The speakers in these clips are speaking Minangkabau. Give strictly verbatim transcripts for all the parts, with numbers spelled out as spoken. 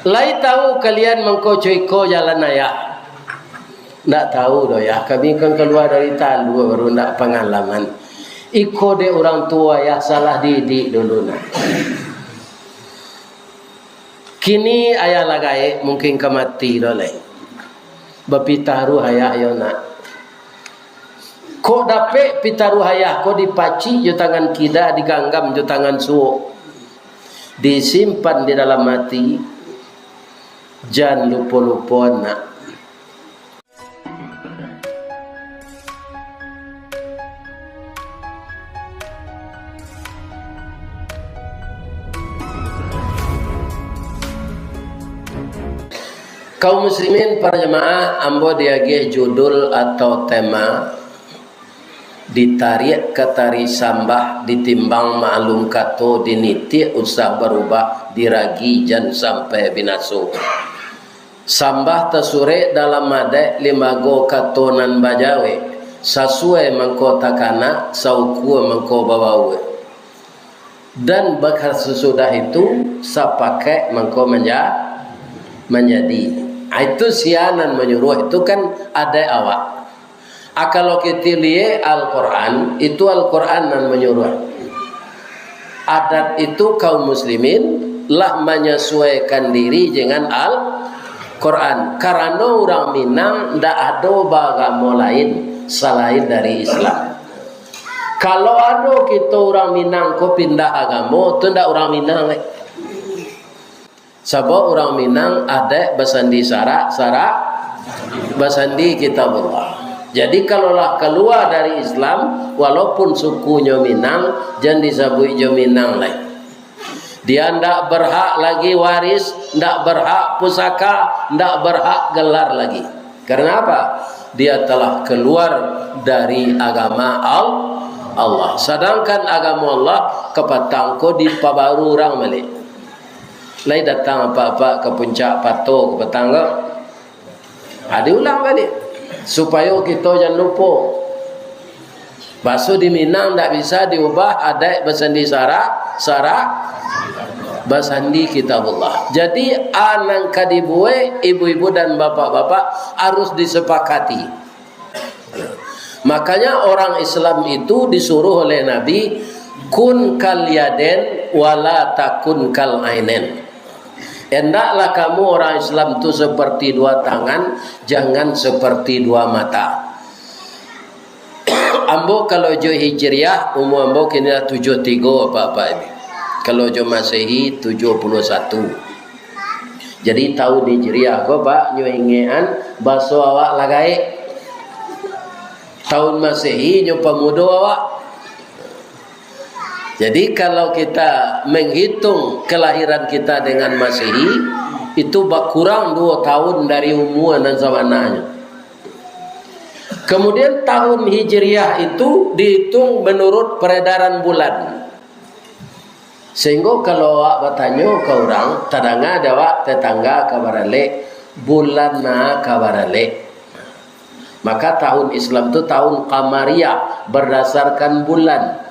Lai tahu kalian mangko co iko jalan ayah? Ndak tahu doh, yah. Kami kan kalua dari talua, baru ndak pangalaman. Iko dek urang tuo, yah, salah didik dulu, nah. Kini ayah lah gaek, mungkin ka mati doh lai. Bapitaruah ayah yo, nak. Kok dapek pitaruah ayah ko dipacik jo tangan kida, diganggam jo tangan suok, disimpan di dalam ati, jan lupo-lupo, nak. Kaum muslimin, para jamaah, ambo diagiah judul atau tema, ditariak ka tari sambah, ditimbang maklum kato, dinitiak usah barubah, diragi jan sampai binaso. Sambah tasurek dalam adaik, limbago kato nan bajawek, sasuai mangko takanak, saukua mangko babauak. Dan bakasudah itu, sapakaik mangko manja-, manjadi. Ah, itu sia nan manyuruah, itu kan adaik awak. Ah, kalau kito liek Al-Quran, itu Al-Quran nan manyuruah. Adat itu kaum muslimin lah manyasuaikan diri dengan Al-Quran. Karano urang Minang ndak ado baagamo lain salain dari Islam. Kalau ado kito urang Minang ko pindah agamo, tu ndak urang Minang lai. Sabab urang Minang adaik basandi sarak, sarak basandi Kitabullah. Jadi, kalau lah kalua dari Islam, walaupun sukunyo Minang, jan disabuik jo Minang lai. Dia ndak berhak lagi waris, ndak berhak pusaka, ndak berhak gelar lagi. Karena apa? Dia telah keluar dari agama Al-, Allah. Sadangkan agamo Allah kapatang ko dipabaru urang baliak. Lai datang apak-apak ka puncak pato kapatang ko? Ha, diulang baliak, supayo kito jan lupo. Baso di Minang ndak bisa diubah, adaik basandi sarak, sarak basandi Kitabullah. Jadi, a nan ka dibuek, ibu-ibu dan bapak-bapak, harus disepakati. Makanya, orang Islam itu disuruh oleh Nabi, "Kun kal yaden, wala takun kal ainen." Hendaklah kamu orang Islam tu seperti dua tangan, jangan seperti dua mata. Ambo kalau jo Hijriah, umua ambo kini lah tujuah tigo, apak-apak ini. Kalau jo Masehi, tujuah puluah satu. Jadi, tahun Hijriah ko, Pak, nyo ingekan, baso awak lah gaek. Tahun Masehi, nyo pamudo awak. Jadi, kalau kita menghitung kelahiran kita dengan Masehi, itu bakurang duo tahun dari umua nan sabananyo. Kemudian, tahun Hijriah itu dihitung menurut peredaran bulan. Sehingga kalau awak batanyo ka urang, tadanga dek awak tetangga ka baralek, bulan na ka baralek. Maka tahun Islam tu tahun Qamariyah, berdasarkan bulan.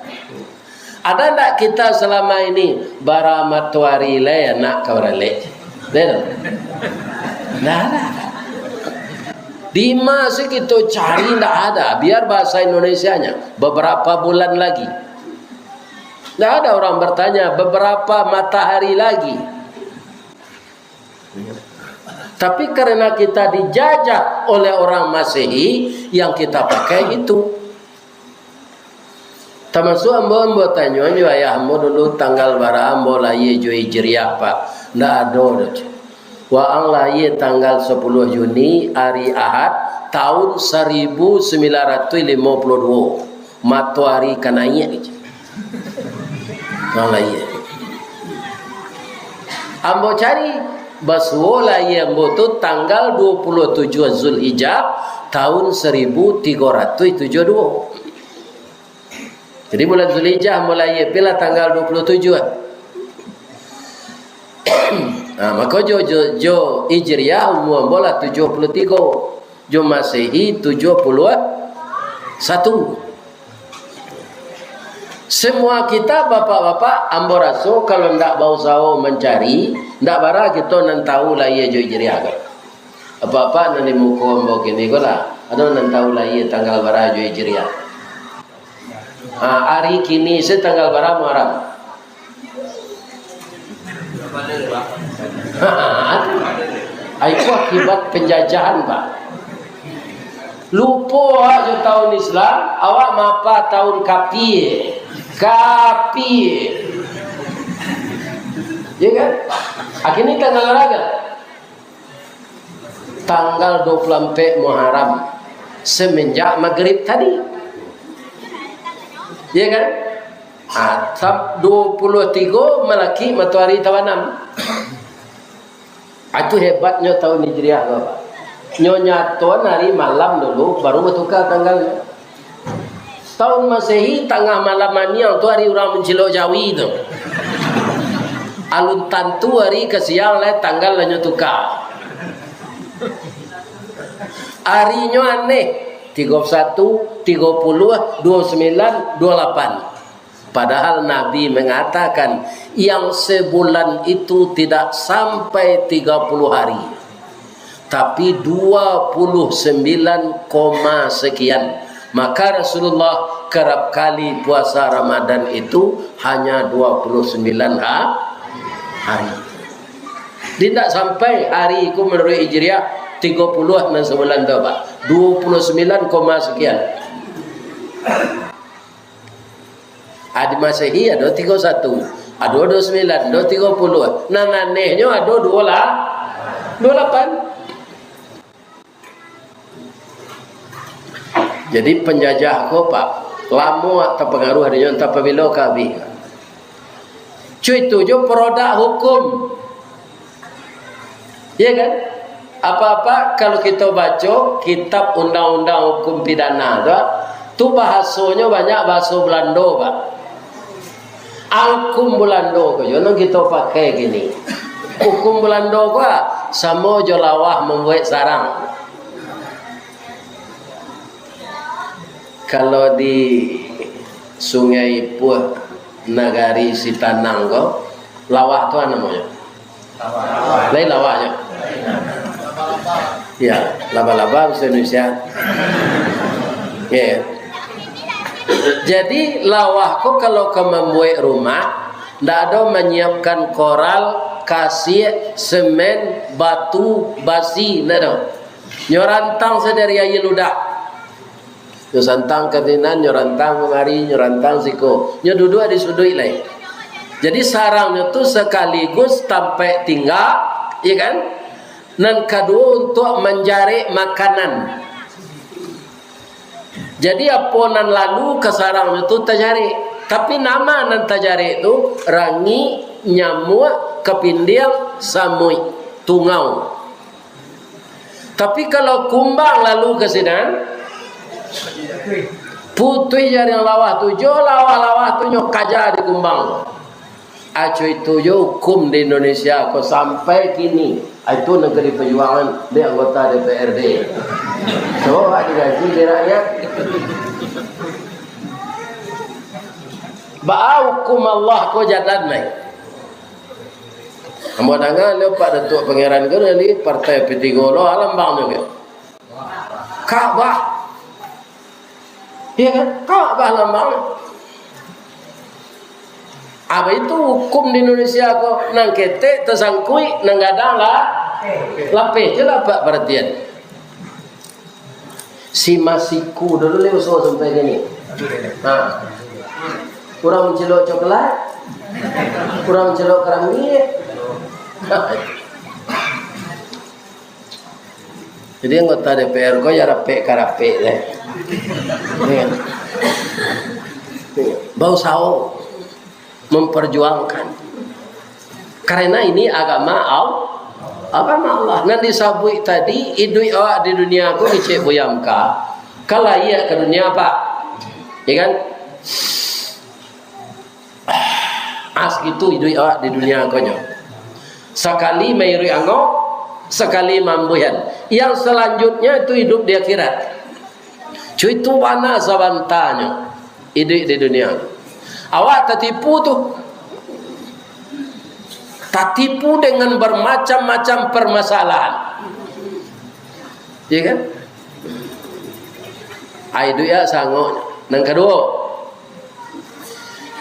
Ada ndak kita selama ini bara matoari lai anak ka baralek? Ada ndak? Ndak ada. Di ma se kito cari, ndak ada. Biar bahasa Indonesianya, beberapa bulan lagi. Ndak ada orang bertanya, beberapa matahari lagi. Tapi karena kita dijajah oleh orang Masehi, yang kita pakai itu. Tamasuk ambo, ambo tanyo jo ayah ambo dulu, tanggal bara ambo lahia jo Hijriah, Pak. Ndak ado doh. Waang lahia tanggal sapuluah Juni, ari Ahad, tahun saribu sambilan ratuih limo puluah duo. Matoari ka naiak. Waang lahia. Ambo cari, basuo lahia ambo tu tanggal duo puluah tujuah Zulhijjah, tahun saribu tigo ratuih tujuah duo. Jadi, bulan Zulhijjah mulai, pilah tanggal duo puluah tujuah. Nah, mako jo, jo, jo Hijriah umua ambo lah tujuah puluah tigo, jo Masehi tujuah puluah satu. Semua kita, bapak-bapak, ambo raso, kalau ndak bausaho mancari, ndak bara kito nan tahu lahia jo Hijriah ko. Bapak-bapak nan di muko ambo kini ko lah, ado nan tahu lahia tanggal bara jo Hijriah? Ha, ari kini se tanggal bara Muharram? Itu akibat penjajahan, Pak. Lupo awak jo tahun Islam, awak maapa tahun kapie. Kapie. Ya kan? Akhirnya tanggal bara? Tanggal dua puluh ampek Muharram, semenjak magrib tadi. Ya kan? Ah, sab-, dua puluh tigo malaki matoari tabanam. Ah, itu hebatnyo tahun Hijriah tu, Pak. Nyo nyatoan ari malam dulu, baru batuka tanggalnyo. Tahun Masehi, tangah malam maniang tu ari urang mancilok jawi tu. Alun tantu ari ka siang lai, tanggal lah nyo tuka. Arinyo aneh, tigo puluh satu, tigo puluh, dua puluh sembilan, dua puluh lapan. Padahal Nabi mengatakan, yang sebulan itu tidak sampai tiga puluh hari, tapi dua puluh sembilan koma sekian. Maka Rasulullah kerap kali puasa Ramadan itu hanya dua puluh sembilan ha-, hari. Jadi, indak sampai ari ko menurut Hijriah tigo puluh nan sebulan tu, Pak. Dua puluh sembilan koma sekian. Ari Masehi ado tigo satu, ado dua sembilan, ado tigo puluh. Nan anehnyo ado dua lah, dua lapan. Jadi, penjajah ko, Pak, lamo tapangaruah dinyo, antah pabilo ka abih. Cuy, itu jo produk hukum. Iya kan? Apa-apa, kalau kito baco kitab undang-undang hukum pidana tu, tu bahasonyo banyak bahaso Belando, Pak. Hukum Belando ko jo nan kito pakai kini. Hukum Belando ko, ah, samo jo lawah mambuek sarang. Kalau di Sungai Ipuh, nagari Sitanang ko, lawah tu namonyo. Lain lawah nyo. Ya, laba-laba bahasa Indonesia. Ya. Jadi, lawah ko kalau ka mambuek rumah, ndak ado manyiapkan koral, kasik, semen, batu, basi, ndak ado. Nyo rantang sadari aia ludah. Nyo santang ka sinan, nyo rantang kamari, nyo rantang siko. Nyo duduak di suduik lai. Jadi, sarangnyo tu sakaligus tampek tingga, iya kan? Nan kaduo, untuak manjarek makanan. Jadi, apo nan lalu ka sarangnyo tu tajarek. Tapi, nama nan tajarek tu? Rangik, nyamuak, kapindiang, samuik, tungau. Tapi, kalau kumbang lalu ka sinan, putuih jariang lawah tu, jo lawah-lawah tu nyo kaja di kumbang. Aco itu jo hukum di Indonesia ko sampai kini. Itu Negeri Perjuangan di anggota D P R D. Coba digaji di rakyat. Baa hukum Allah ko jalan lai. Ambo danga lo Pak Datuak Pangeran ko dari Partai P tigo lo, alam bang nyo ke. Ka'bah. Iya kan? Ka'bah lambang. Apa itu hukum di Indonesia ko? Nan ketek tasangkuik, nan gadang lah lapeh. Cubolah Pak paratian. Si Masiku dulu le usaha sampai kini. Ha. Urang mancilok coklat, urang mancilok karambia. Jadi, anggota D P R ko ya rapek-karapek deh. Iya. Iya. Bausaho memperjuangkan. Karena ini agama Al-, agama Allah. Nan disabuik tadi, iduik awak di dunia ko kecek buyam ka, ka lahia ka dunia, Pak. Ya kan? As gitu iduik awak di dunia ko nyo. Sakali mairuik angok, sakali mambuihan. Yang selanjutnya itu hidup di akhirat. Cuy, itu bana sabantanyo iduik di dunia. Awak tatipu tu. Tatipu dengan bermacam-macam permasalahan. Ya kan? Ai duit ya sangok. Nan kaduo,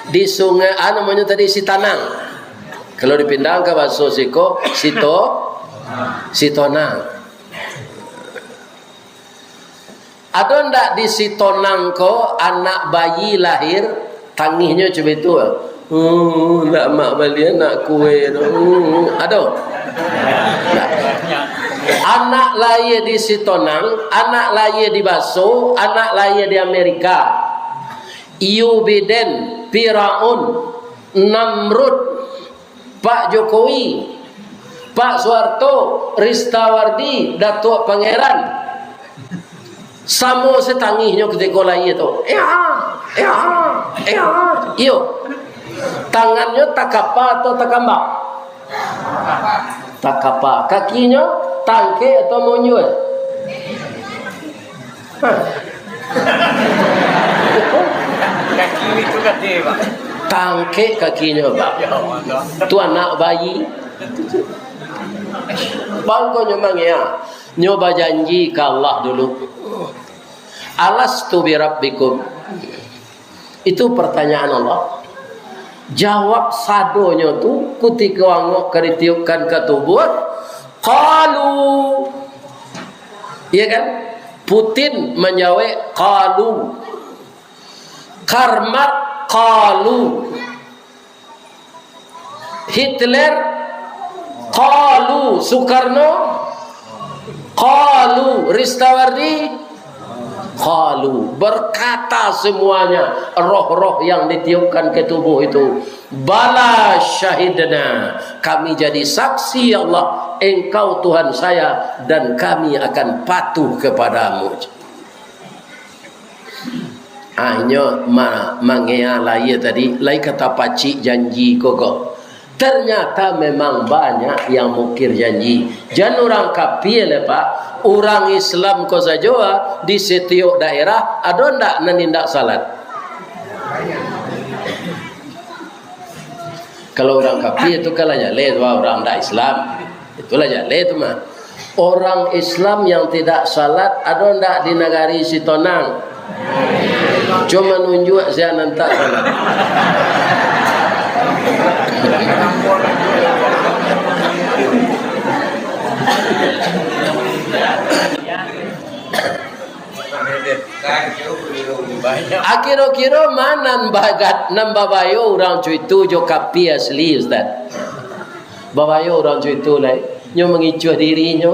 di sungai, ah, namonyo tadi, Sitanang. Kalau dipindahan ka bahaso siko, Sito, Sitonang. Ado ndak di Sitonang ko anak bayi lahir, tangihnyo cuma itu? "Oh, ndak mak bali anak kue tu." Hmm, ado? Ndak. Anak lahir di Sitonang, anak lahir di Baso, anak lahir di Amerika. Joe Biden, Firaun, Namrud, Pak Jokowi, Pak Soeharto, Ristawardi, Datuak Pangeran. Samo satangihnyo kutiko lahia tu. Ea, ea, ea. Iyo. Tangannyo takapa atau takambak? Takapa. Kakinyo tangkek atau monjuak? Hah. Kaki itu gede, Pak. Tangkek kakinyo, Pak. Ya Allah. Tu anak bayi. Bangkonyo mangea. Nyo bajanji ka Allah dulu. "Alastu birabbikum?" Itu pertanyaan Allah. Jawab sadonyo tu, kutiko angok ka ditiupkan ka tubuah, qalu. Iya kan? Putin manjawab, qalu. Karl Marx, qalu. Hitler, qalu. Soekarno, qalu. Ristawardi, qalu. Berkata semuanya roh-roh yang ditiupkan ke tubuh itu, "Bala syahidna, kami jadi saksi, ya Allah, Engkau Tuhan saya, dan kami akan patuh kepadamu." Ah, inyo ma-, mangea lahia tadi, lai ka tapacik janji ko ko. Ternyata memang banyak yang mukir janji. Jan urang kapia lai, Pak. Urang Islam ko sajo, ah, di setiok daerah, ado ndak nan indak salat? Kalau urang kapia tu kan lah jaleh tu, ah, urang ndak Islam. Itulah jaleh tu mah. Orang Islam yang tidak salat ado ndak di nagari Sitonang? Cuma nunjuak sia nan tak salat. Akiro-kiro ma nan bagat, nan babayo urang cuitu jo kapia asli, Ustaz? Babayo urang cuitu lai. Nyo mangicuah dirinyo.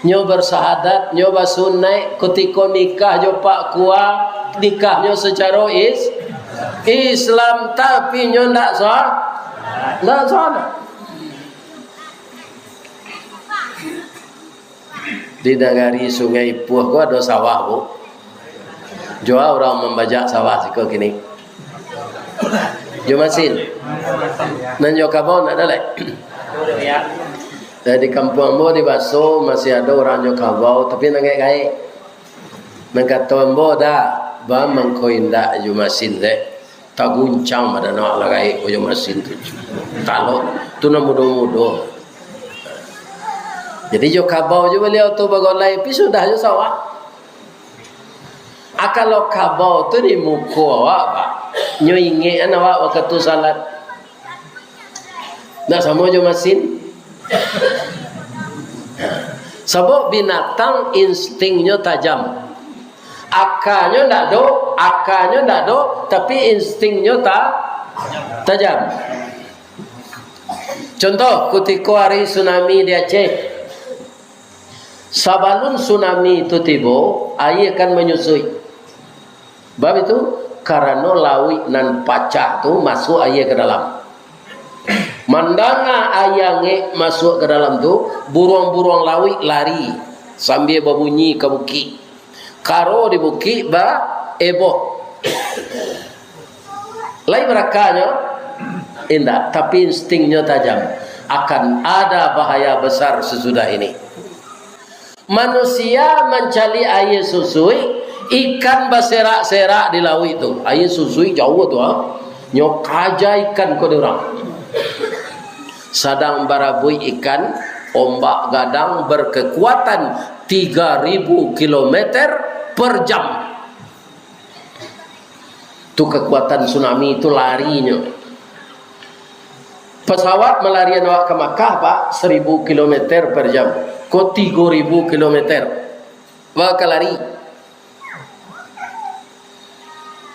Nyo bersahadat, nyo basunaik, kutiko nikah jo Pak Kua, nikahnyo sacaro is-, Islam, tapi nyo ndak sah, ndak salat. Di nagari Sungai Ipuah ko ado sawah, Bu. Jua urang mambajak sawah siko kini. Jo masin. Nan jo kabau ndak ado lai. Eh, di kampuang ambo di Baso masih ado urang jo kabau, tapi nan gaek-gaek. Nan kato ambo, "Dah, ba mangko indak jo masin dek. Taguncang badan awak lah gaek ko jo masin tu." Talok tu nan mudo-mudo. Jadi jo kabau jo baliau tu bagolai, pi sudah jo sawah. Ah, kalau kabau tu di muko awak, Pak, nyo ingek an awak wakatu salat. Ndak samo jo masin. Sabab binatang instingnyo tajam. Akanyo ndak ado, akanyo ndak ado, tapi instingnyo ta-, tajam. Contoh, kutiko ari tsunami di Aceh. Sabalun tsunami tu tibo, aia kan manyusuik. Bab itu, karano lauik nan pacah tu masuak aia ka dalam. Mandanga aia angek masuak ka dalam tu, buruang-buruang lauik lari sambia babunyi ka bukik. Karo di bukik ba-, eboh. Lai barakanyo? Indak, tapi instingnyo tajam. Akan ada bahaya besar sesudah ini. Manusia mancaliak aia susuik, Ikan baserak-serak di lauik tu. Aia susui jauah tu, ha. Nyo kaja ikan ko di urang. Sadang barabuik ikan, ombak gadang berkekuatan tiga ribu kilometer per jam. Tu kekuatan tsunami tu larinyo. Pesawat malarian awak ka Makkah, Pak, seribu kilometer per jam. Ko tigo ribu kilometer. Awak ka lari.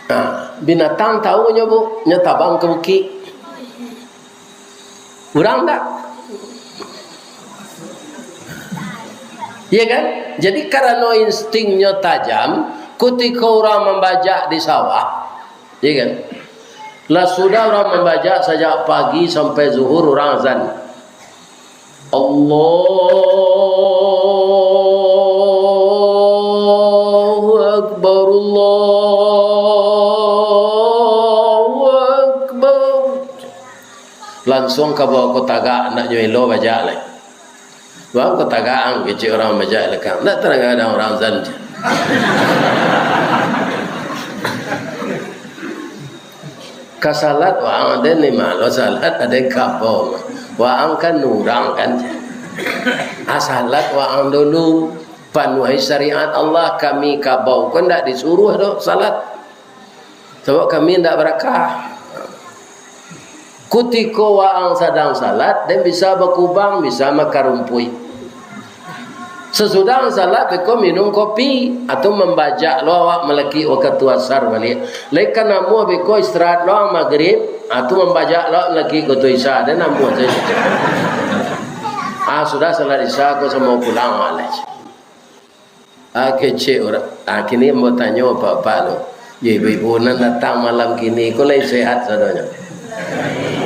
Nah, binatang tahu nyo, Bu, nyo tabang ka bukik. Urang ndak? Iya kan? Jadi, karano instingnyo tajam, kutiko urang mambajak di sawah, iya kan? Lah sudah urang mambajak sajak pagi sampai zuhur, urang azan. Allahu Akbar, Allahu Akbar. Lansuang kabau ko tagak, ndak nyo elo bajak lai. Bang ko tagak ang, kecek urang bajak lekang. Ndak tadanga urang azan. Ka salat waang, aden ni malo salat, aden kabau. Waang kan urang kan. Ah, salat waang dulu, panuahi syariat Allah, kami kabau ko ndak disuruah doh salat. Sabab kami ndak barakah. Kutiko waang sadang salat, den bisa bakubang, bisa makarumpuik. Sasudah salat, beko minum kopi, atau mambajak lo awak malakik wakatu asar baliak. Lai ka namuah beko istirahat lo ang magrib, atau mambajak lo awak malakik wakatu isya, den namuah tu. Ah, sudah salat isya, ko samo pulang, malas. Ah, kecek urang. Ah, kini ambo tanyo apak-apak tu. Yo, ibu-ibu nan datang malam kini ko lai sehat sadonyo?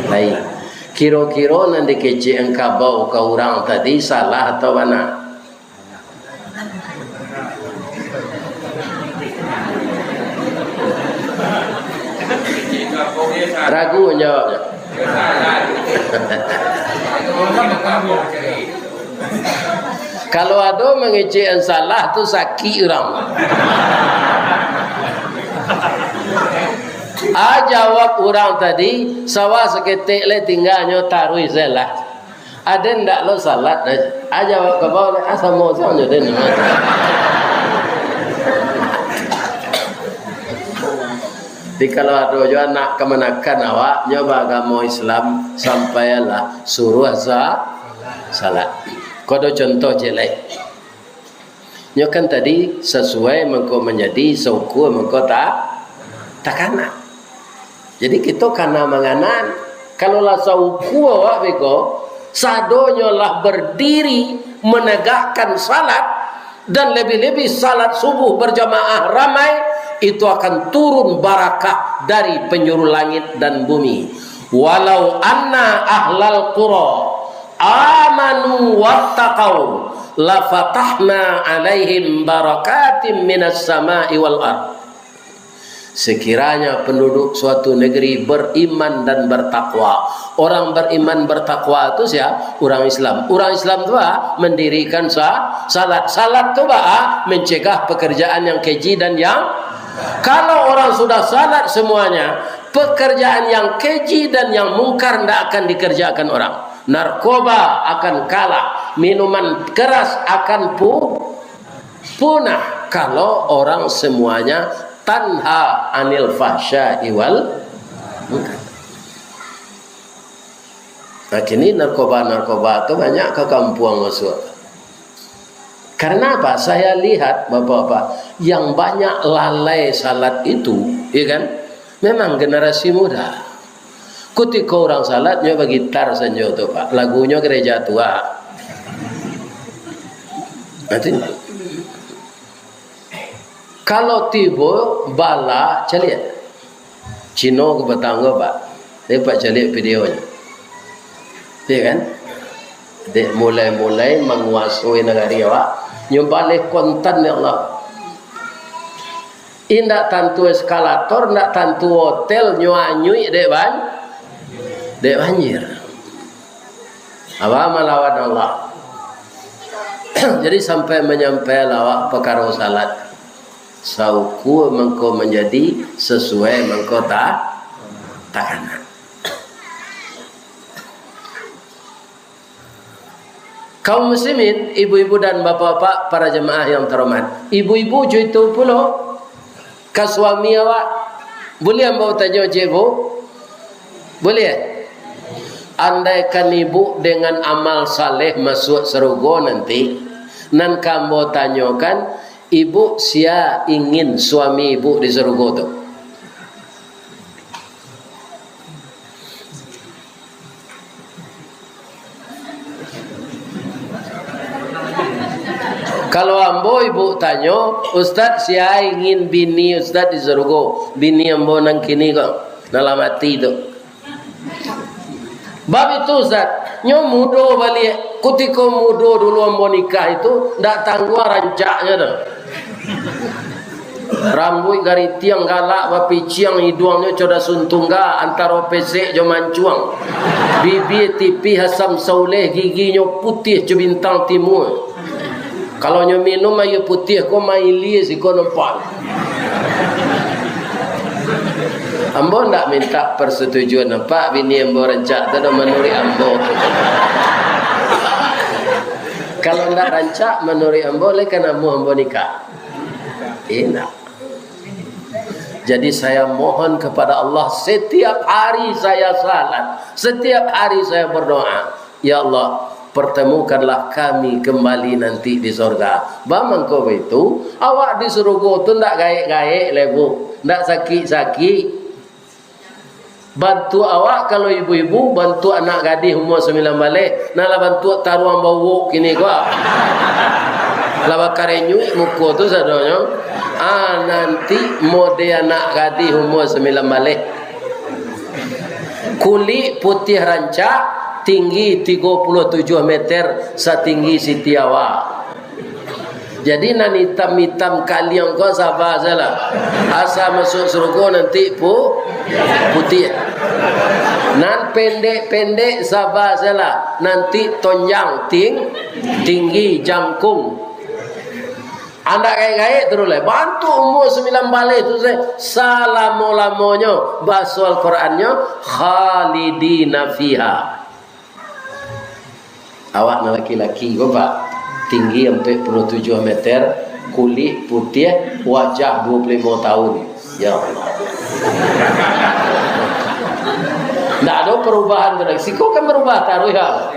Lai. Kiro-kiro nan dikecek ang kabau ka urang tadi salah atau bana? Ragu manjawabnyo. Kalau ado mangecek yang salah tu, sakik urang. Ah, jawab urang tadi, sawah saketek lai tingganyo, taruih sajolah. Aden ndak lo salat, ah, jawab kabau lai, ah, samo sajo den. Jadi, kalau ado juo anak kamanakan awak, nyo baagamo Islam, sampaianlah suruah sa-, salat. Ko ado contoh ciek lai. Nyo kan tadi sasuai mangko manjadi, saukua mangko ta-, takana. Jadi, kito kana manganan. Kalau lah saukua awak beko, sadonyo lah berdiri menegakkan salat, dan lebih-lebih salat subuh berjamaah ramai, itu akan turun barakah dari penjuru langit dan bumi. Walau anna ahlal qura amanu wattaqau, lafatahna alaihim barakatim minas sama'i wal ard. Sekiranya penduduk suatu negeri beriman dan bertakwa. Orang beriman bertakwa tu sia? Urang Islam. Urang Islam tu, ah, mendirikan sa-, salat. Salat tu, ah, mencegah pekerjaan yang keji dan yang, kalau orang sudah salat semuanya, pekerjaan yang keji dan yang mungkar ndak akan dikerjakan orang. Narkoba akan kalah, minuman keras akan pu-, punah kalau orang semuanya tanha anil fahsya'i wal munkar. Nah, kini narkoba-narkoba tu banyak ka kampuang masuak. Karena apa? Saya lihat, Bapak-bapak, yang banyak lalai salat itu, ya kan, memang generasi muda. Kutiko urang salat, nyo bagitar sanjo tu, Pak. Lagunyo gereja tua. Nanti, kalau tibo bala, caliak. Cino ka batanggo, Pak. Dek, Pak, caliak videonyo. Iya kan? Dek mulai-mulai manguasoi nagari awak, nyo baleh kontan, ya Allah. Indak tantu eskalator, indak tantu hotel, nyo anyuik dek ban-, dek banjir. Apa malawan Allah? Jadi, sampai manyampai lawak pakaro salat. Saukua mangko manjadi, sasuai mangko ta-, takana. Kaum muslimin, ibu-ibu dan bapak-bapak, para jamaah yang terhormat. Ibu-ibu jo itu pulo, ka suami awak. Buliah ambo tanyo, Cik Bu? Buliah? Andaikan ibu dengan amal saleh masuak sarugo nanti, nan ka ambo tanyokan, ibu sia ingin suami ibu di sarugo tu? Kalau ambo ibu tanyo, "Ustaz, sia ingin bini Ustaz di sarugo?" Bini ambo nan kini ko, nan lah mati tu. Bab itu, Ustaz, nyo mudo baliak. Kutiko mudo dulu ambo nikah itu, ndak tangguang rancaknyo tu. Rambuik garitiang galak bapiciang, iduangnyo coda suntungga antaro pesek jo mancuang. Bibia tipih asam sauleh, giginyo putiah jo bintang timua. Kalau nyo minum aia putiah ko, mailia siko nampak. Ambo ndak minta persetujuan apak, bini ambo rancak tu dah manuruik ambo. Kalau ndak rancak manuruik ambo, lai ka namuah ambo nikah? Indak. Jadi, saya mohon kepada Allah, setiap hari saya salat, setiap hari saya berdoa, "Ya Allah, pertemukanlah kami kembali nanti di sorga." Bamangko baitu, awak di sarugo tu ndak gaek-gaek lai, Bu, ndak sakik-sakik. Bantuak awak, kalau ibu-ibu, bantuak anak gadih umua sambilan baleh, nan lah bantuak taruang bauwok kini ko. Lah bakarenyuik muko tu sadonyo. Ah, nanti mode anak gadih umua sambilan baleh. Kulik putiah rancak, tinggi tigo puluah tujuah meter, satinggi Siti Hawa. Jadi, nan itam-itam kaliang ko saba sajolah. Asa masuak sarugo nanti pu-, putiah. Nan pendek-pendek saba sajolah. Nanti tonjang, ting-, tinggi, jangkung. Andak gaek-gaek taruih lai. Bantuak umua sambilan baleh tu sajo, salamo-lamonyo. Bahaso Al-Qurannyo, "Khalidina fiha." Awak nan laki-laki ko, Pak, tinggi ampek puluah tujuah meter, kulik putiah, wajah dua puluh limo tahun. Ya Allah. Ndak ado perubahan tu lai. Siko kan berubah taruih, ya.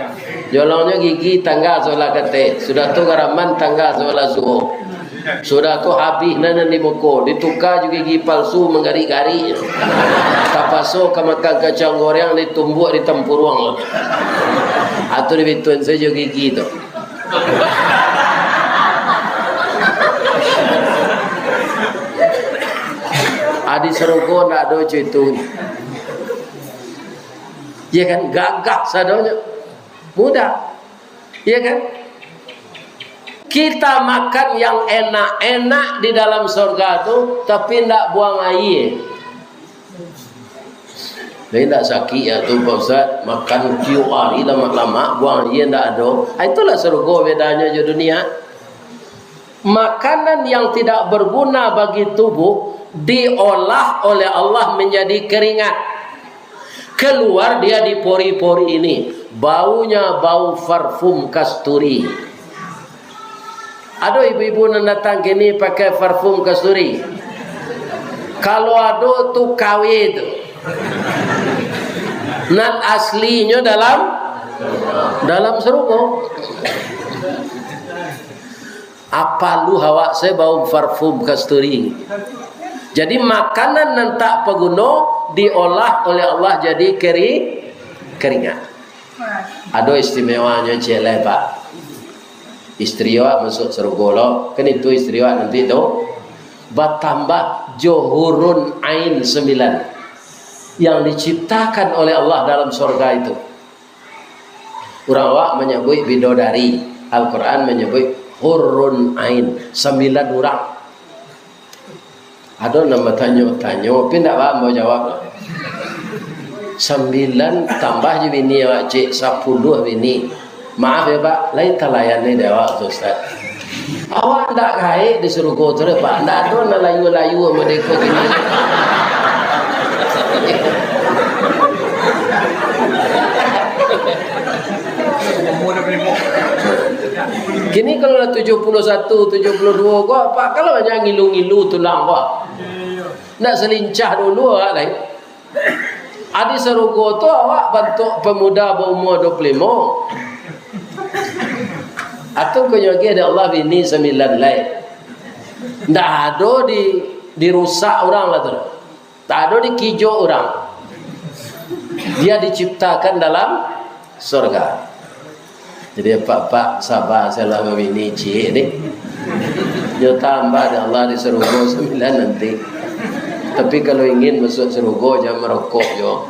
Jolongnyo gigi tangga sabalah kateh, sudah tu garaman tangga sabalah suok. Sudah tu habih nan, nan di muko, dituka jo gigi palsu manggarik-garik. Tapaso ka makan kacang goreng, ditumbuak di tampuruang. Atau dibituan sajo gigi tu. Adi sarugo ndak ado cuy tu. Ya kan, gagah sadonyo. Mudah. Iya kan? Kita makan yang enak-enak di dalam sorga tu, tapi ndak buang aia. Jadi ndak sakik ya tu, Pak Ustaz, makan tiok hari lamak-lamak, buang aia ndak ado. Ah, itulah sorga bedanyo jo dunia. Makanan yang tidak berguna bagi tubuh diolah oleh Allah menjadi keringat. Keluar dia di pori-pori ini. Baunya bau parfum kasturi. Ado ibu-ibu nan datang kini pakai parfum kasturi? Kalau ado tu K W tu. Nan aslinyo dalam, dalam sarugo. Apo lu awak se bau parfum kasturi. Jadi, makanan nan tak paguno diolah oleh Allah jadi keri-, keringat. Ado istimewanyo ciek lai, Pak. Istri awak masuak sarugo lo, kan itu istri awak nanti tu. Batambah jo hurun ain sambilan yang diciptakan oleh Allah dalam sorga itu. Urang awak manyabuik bidodari, Al-Quran manyabuik hurun ain, sambilan urang. Ado nan batanyo-tanyo, tapi ndak paham ambo jawab. Sambilan tambah jo bini awak, cek, sapuluah bini. Maaf ya, Pak, lai talayan ni dek awak tu, Ustaz. Awak ndak gaek di surugo tu deh, Pak. Ndak ado nan layua-layua model ko kini. Kini kalau lah tujuh puluh satu, tujuh puluh dua ko, Pak, kalau banyak ngilu-ngilu tulang ko. Ndak salincah dulu awak lai. Adi sarugo tu awak bantuak pamuda baumua dua puluh limo. Atau konyo lagi dek Allah bini sambilan lai. Ndak ado di, dirusak urang lah tu. Tak ado dikijok urang. Dia diciptakan dalam surga. Jadi, apak-apak, saba sajolah babini ciek ni. Nyo tambah dek Allah di sarugo sambilan nanti. Tapi kalau ingin masuk sarugo, jangan marokok jo.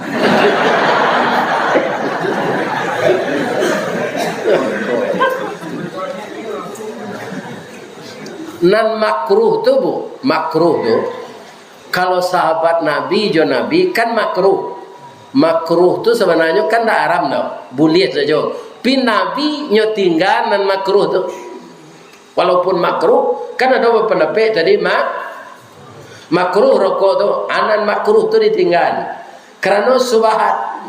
Nan makruh tu, Bu, makruh tu, kalau sahabat Nabi jo Nabi kan makruh. Makruh tu sabananyo kan ndak haram doh, buliah sajo. Pi Nabi nyo tingga nan makruh tu. Walaupun makruh, kan ado bapandapek tadi ma-, makruh rokok tu, a nan makruh tu ditingga. Karano subahat.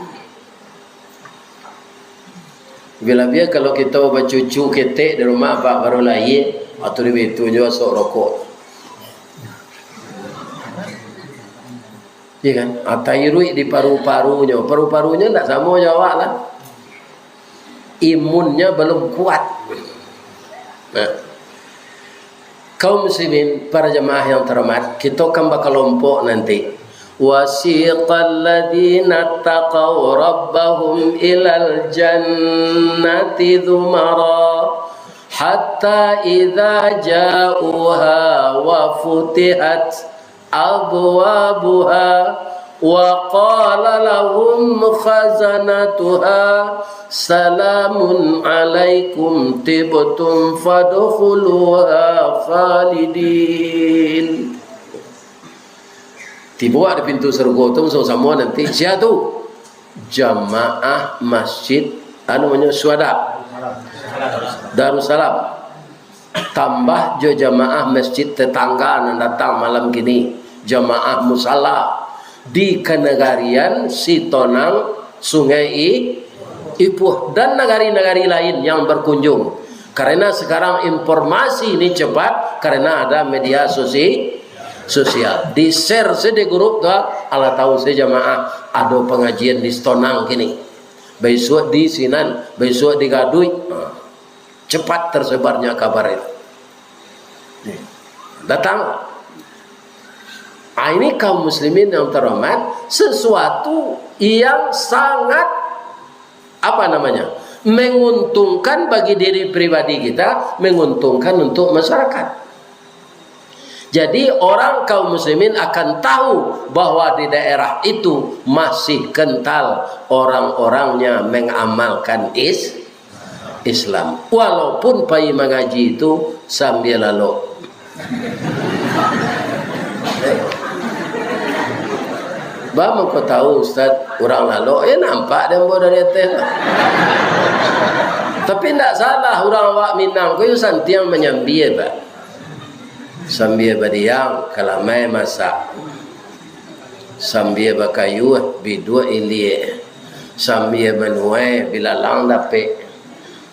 Labiah-labiah kalau kito bacucu ketek di rumah, apak baru lahia, atau di bitu nyo asok rokok. Iya kan? Ah, tairuik di paru-parunyo. Paru-parunyo ndak samo jo awak lah. Imunnya belum kuat. Nah. Kaum muslimin, para jamaah yang terhormat, kito kan bakalompok nanti. Wasiqal ladzina taqaw rabbahum ilal jannati zumara, hatta idza ja'uha wa futihat abwabuha, wa qala lahum khazanatuha, salamun alaikum tibtum fadkhuluha khalidin. Tibo di pintu sarugo tu samo-samo nanti. Sia tu? Jamaah masjid, anu namonyo, Syuhada Darussalam. Tambah jo jamaah masjid tetangga nan datang malam kini, jamaah musala di kanagarian Sitonang Sungai I-, Ipuh, dan nagari-nagari lain yang berkunjung. Karena sekarang informasi ini cepat, karena ada media sosi-, sosial. Di-share se di grup tu, alah tahu se jamaah, ado pangajian di Sitonang kini. Baisuak di sinan, baisuak di Gaduik. Ha. Cepat tersebarnya kabar itu. Nih, datang. Ah, ini kaum muslimin yang terhormat, sesuatu yang sangat, apa namanya, menguntungkan bagi diri pribadi kita, menguntungkan untuk masyarakat. Jadi, orang kaum muslimin akan tahu bahwa di daerah itu masih kental orang-orangnya mengamalkan is-, Islam. Walaupun pai mangaji itu sambia lalok. Ba mangko tahu, Ustaz, urang lalok, eh, nampak dek ambo dari ateh lah. Tapi ndak salah, urang awak Minang ko yo santiang manyambia, Pak. Sambia badiam, kalamai masak. Sambia bakayuah, biduak iliak. Sambia manuai, bilalang dapek.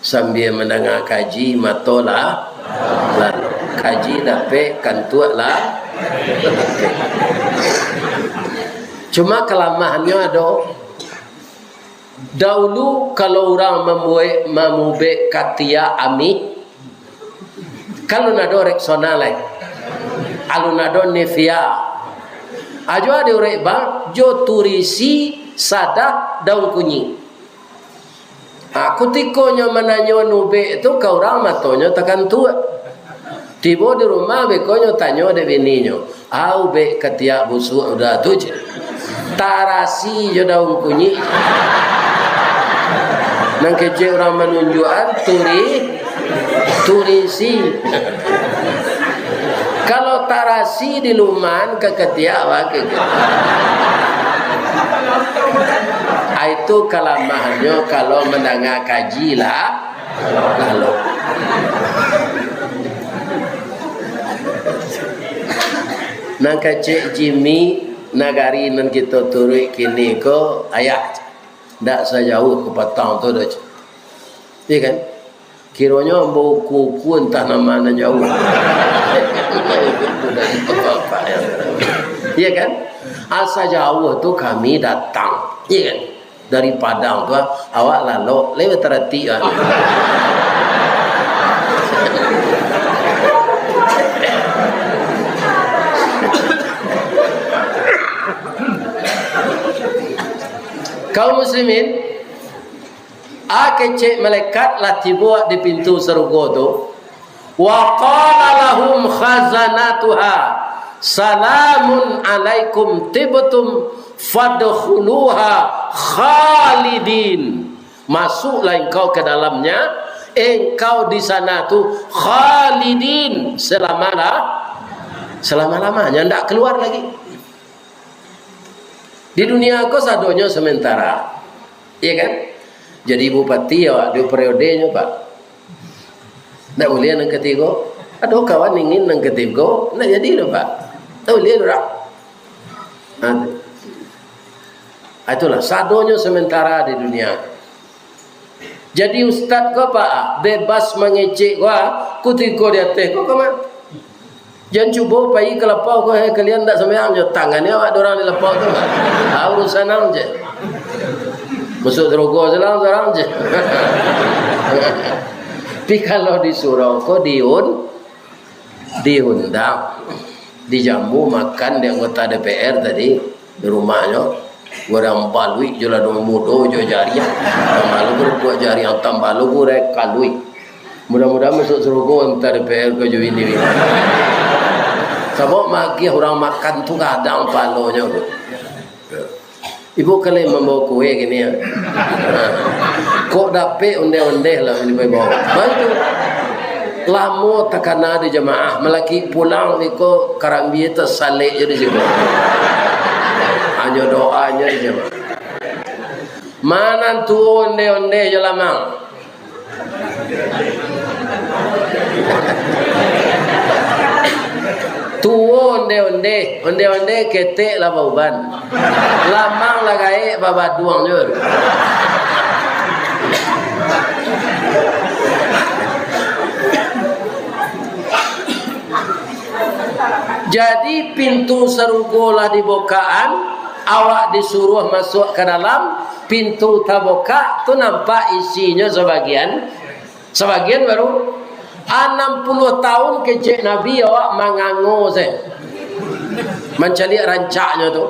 Sambia mandanga kaji, mato lah lalok. Kaji dapek, kantuak lah. Cuma kalamahannyo ado. Daulu, kalau urang mambuek, mamubek katiak amih, kan alun ado Rexona lai, alun ado Nevia. Ajo diurek bang, jo turisi sadah daun kunyik. Ha, kutiko nyo mananyo nubek tu ka urang, matonyo takantuak. Tibo di rumah, beko nyo tanyo dek bininyo, "Au bek katiak busuak udah tu je." Tarasi jo daun kunyik. Nan kecek urang manunjuakan turi-, turisi. Kalau tarasi di luman ka katiak, wah, ke-, ah, itu kalamahannyo kalau mandanga kaji lah. Lalu. Nan kecek Jimmy, nagari nan kito turuik kini ko, ayah, ndak sajauah ka patang tu doh. Iya kan? Kironyo ambo uku-uku antah nan ma nan jauah. Iya kan? Asa jauah tu kami datang. Iya kan? Dari Padang tu, awak lalok, lai bataratik, ah. Kaum muslimin, a kecek malaikat lah tibo di pintu sarugo tu. Wa qala lahum khazanatuha, "Salamun alaikum tibtum fadkhuluha khalidin." Masuklah engkau ke dalamnya, engkau di sana tu khalidin, selama-la-, selama-lamanya, ndak keluar lagi. Di dunia ko sadonyo sementara. Iya kan? Jadi bupati awak duo periodenyo, Pak. Ndak buliah nan katigo. Ado kawan ingin nan katigo, ndak jadi doh, Pak. Ndak buliah doh, Pak. Nah, tu. Ah, itulah, sadonyo sementara di dunia. Jadi ustaz ko, Pak, bebas mangecek ko, ah, kutiko di ateh ko, kama. Jan cubo pai ka lapau ko, "Hai kalian ndak sambayang jo tangan ni awak dorang di lapau tu, Pak." Ah, urusan ang je. Masuk sarugo silang sorang je. Tapi kalau di surau ko diun-, diundang, dijamu makan di anggota D P R tadi, di rumahnyo. Urang baluik jo lah, dong mudo jo jariah. Tambah lugu buek jariah, tambah lugu rek kaluik. Mudah-mudahan masuk sarugo antah D P R ko jo ini. Sabab magiah urang makan tu gadang palonyo tu. Ibu kali mambawa kue kini, ya. Kok dapek ondeh-ondeh lah ini bawa. Baik tu. Lamo takana di jamaah, malaki pulang iko karambia tasalek je di situ. Hanyo doa je di jamaah. Manan tuo ondeh-ondeh jo lamang. Tuo ondeh-ondeh, ondeh-ondeh ketek lah bauban. Lamang lah gaek babaduang jo. Jadi, pintu sarugo lah dibokaan, awak disuruah masuak ka dalam, pintu tabukak, tu nampak isinyo sabagian, sabagian baru. Anam puluah tahun kecek Nabi awak mangango se, mancaliak rancaknyo tu.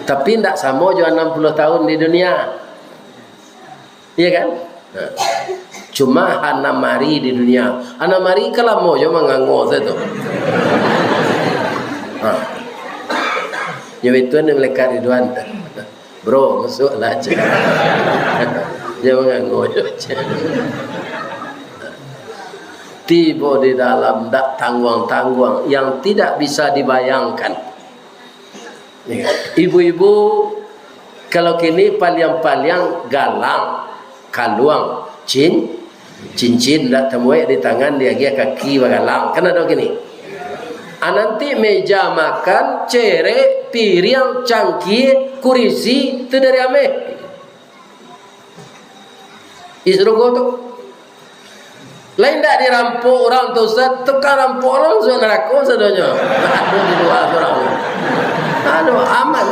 Tapi ndak samo jo anam puluah tahun di dunia. Iya kan? Nah. Cuma anam ari di dunia. Anam ari kan lamo jo mangango sajo tu. Ha. Nyo itu ni malaikat Ridwan. "Bro, masuklah," cek. Nyo mangango jo, cek. Tibo di dalam, dak tangguang-tangguang, yang tidak bisa dibayangkan. Ibu-ibu, kalau kini paliang-paliang galang, kaluang, cin-, cincin, dak tamuek di tangan, diagiah kaki bagalang. Kan ado kini. Ah, nanti meja makan, cerek, piriang, cangkie, kurisi, tu dari ameh. Di sarugo tu. Lai indak dirampok urang tu, Ustaz, tukang rampok urang masuak narako sadonyo. Aduh, di lua surang. Aduh, aman.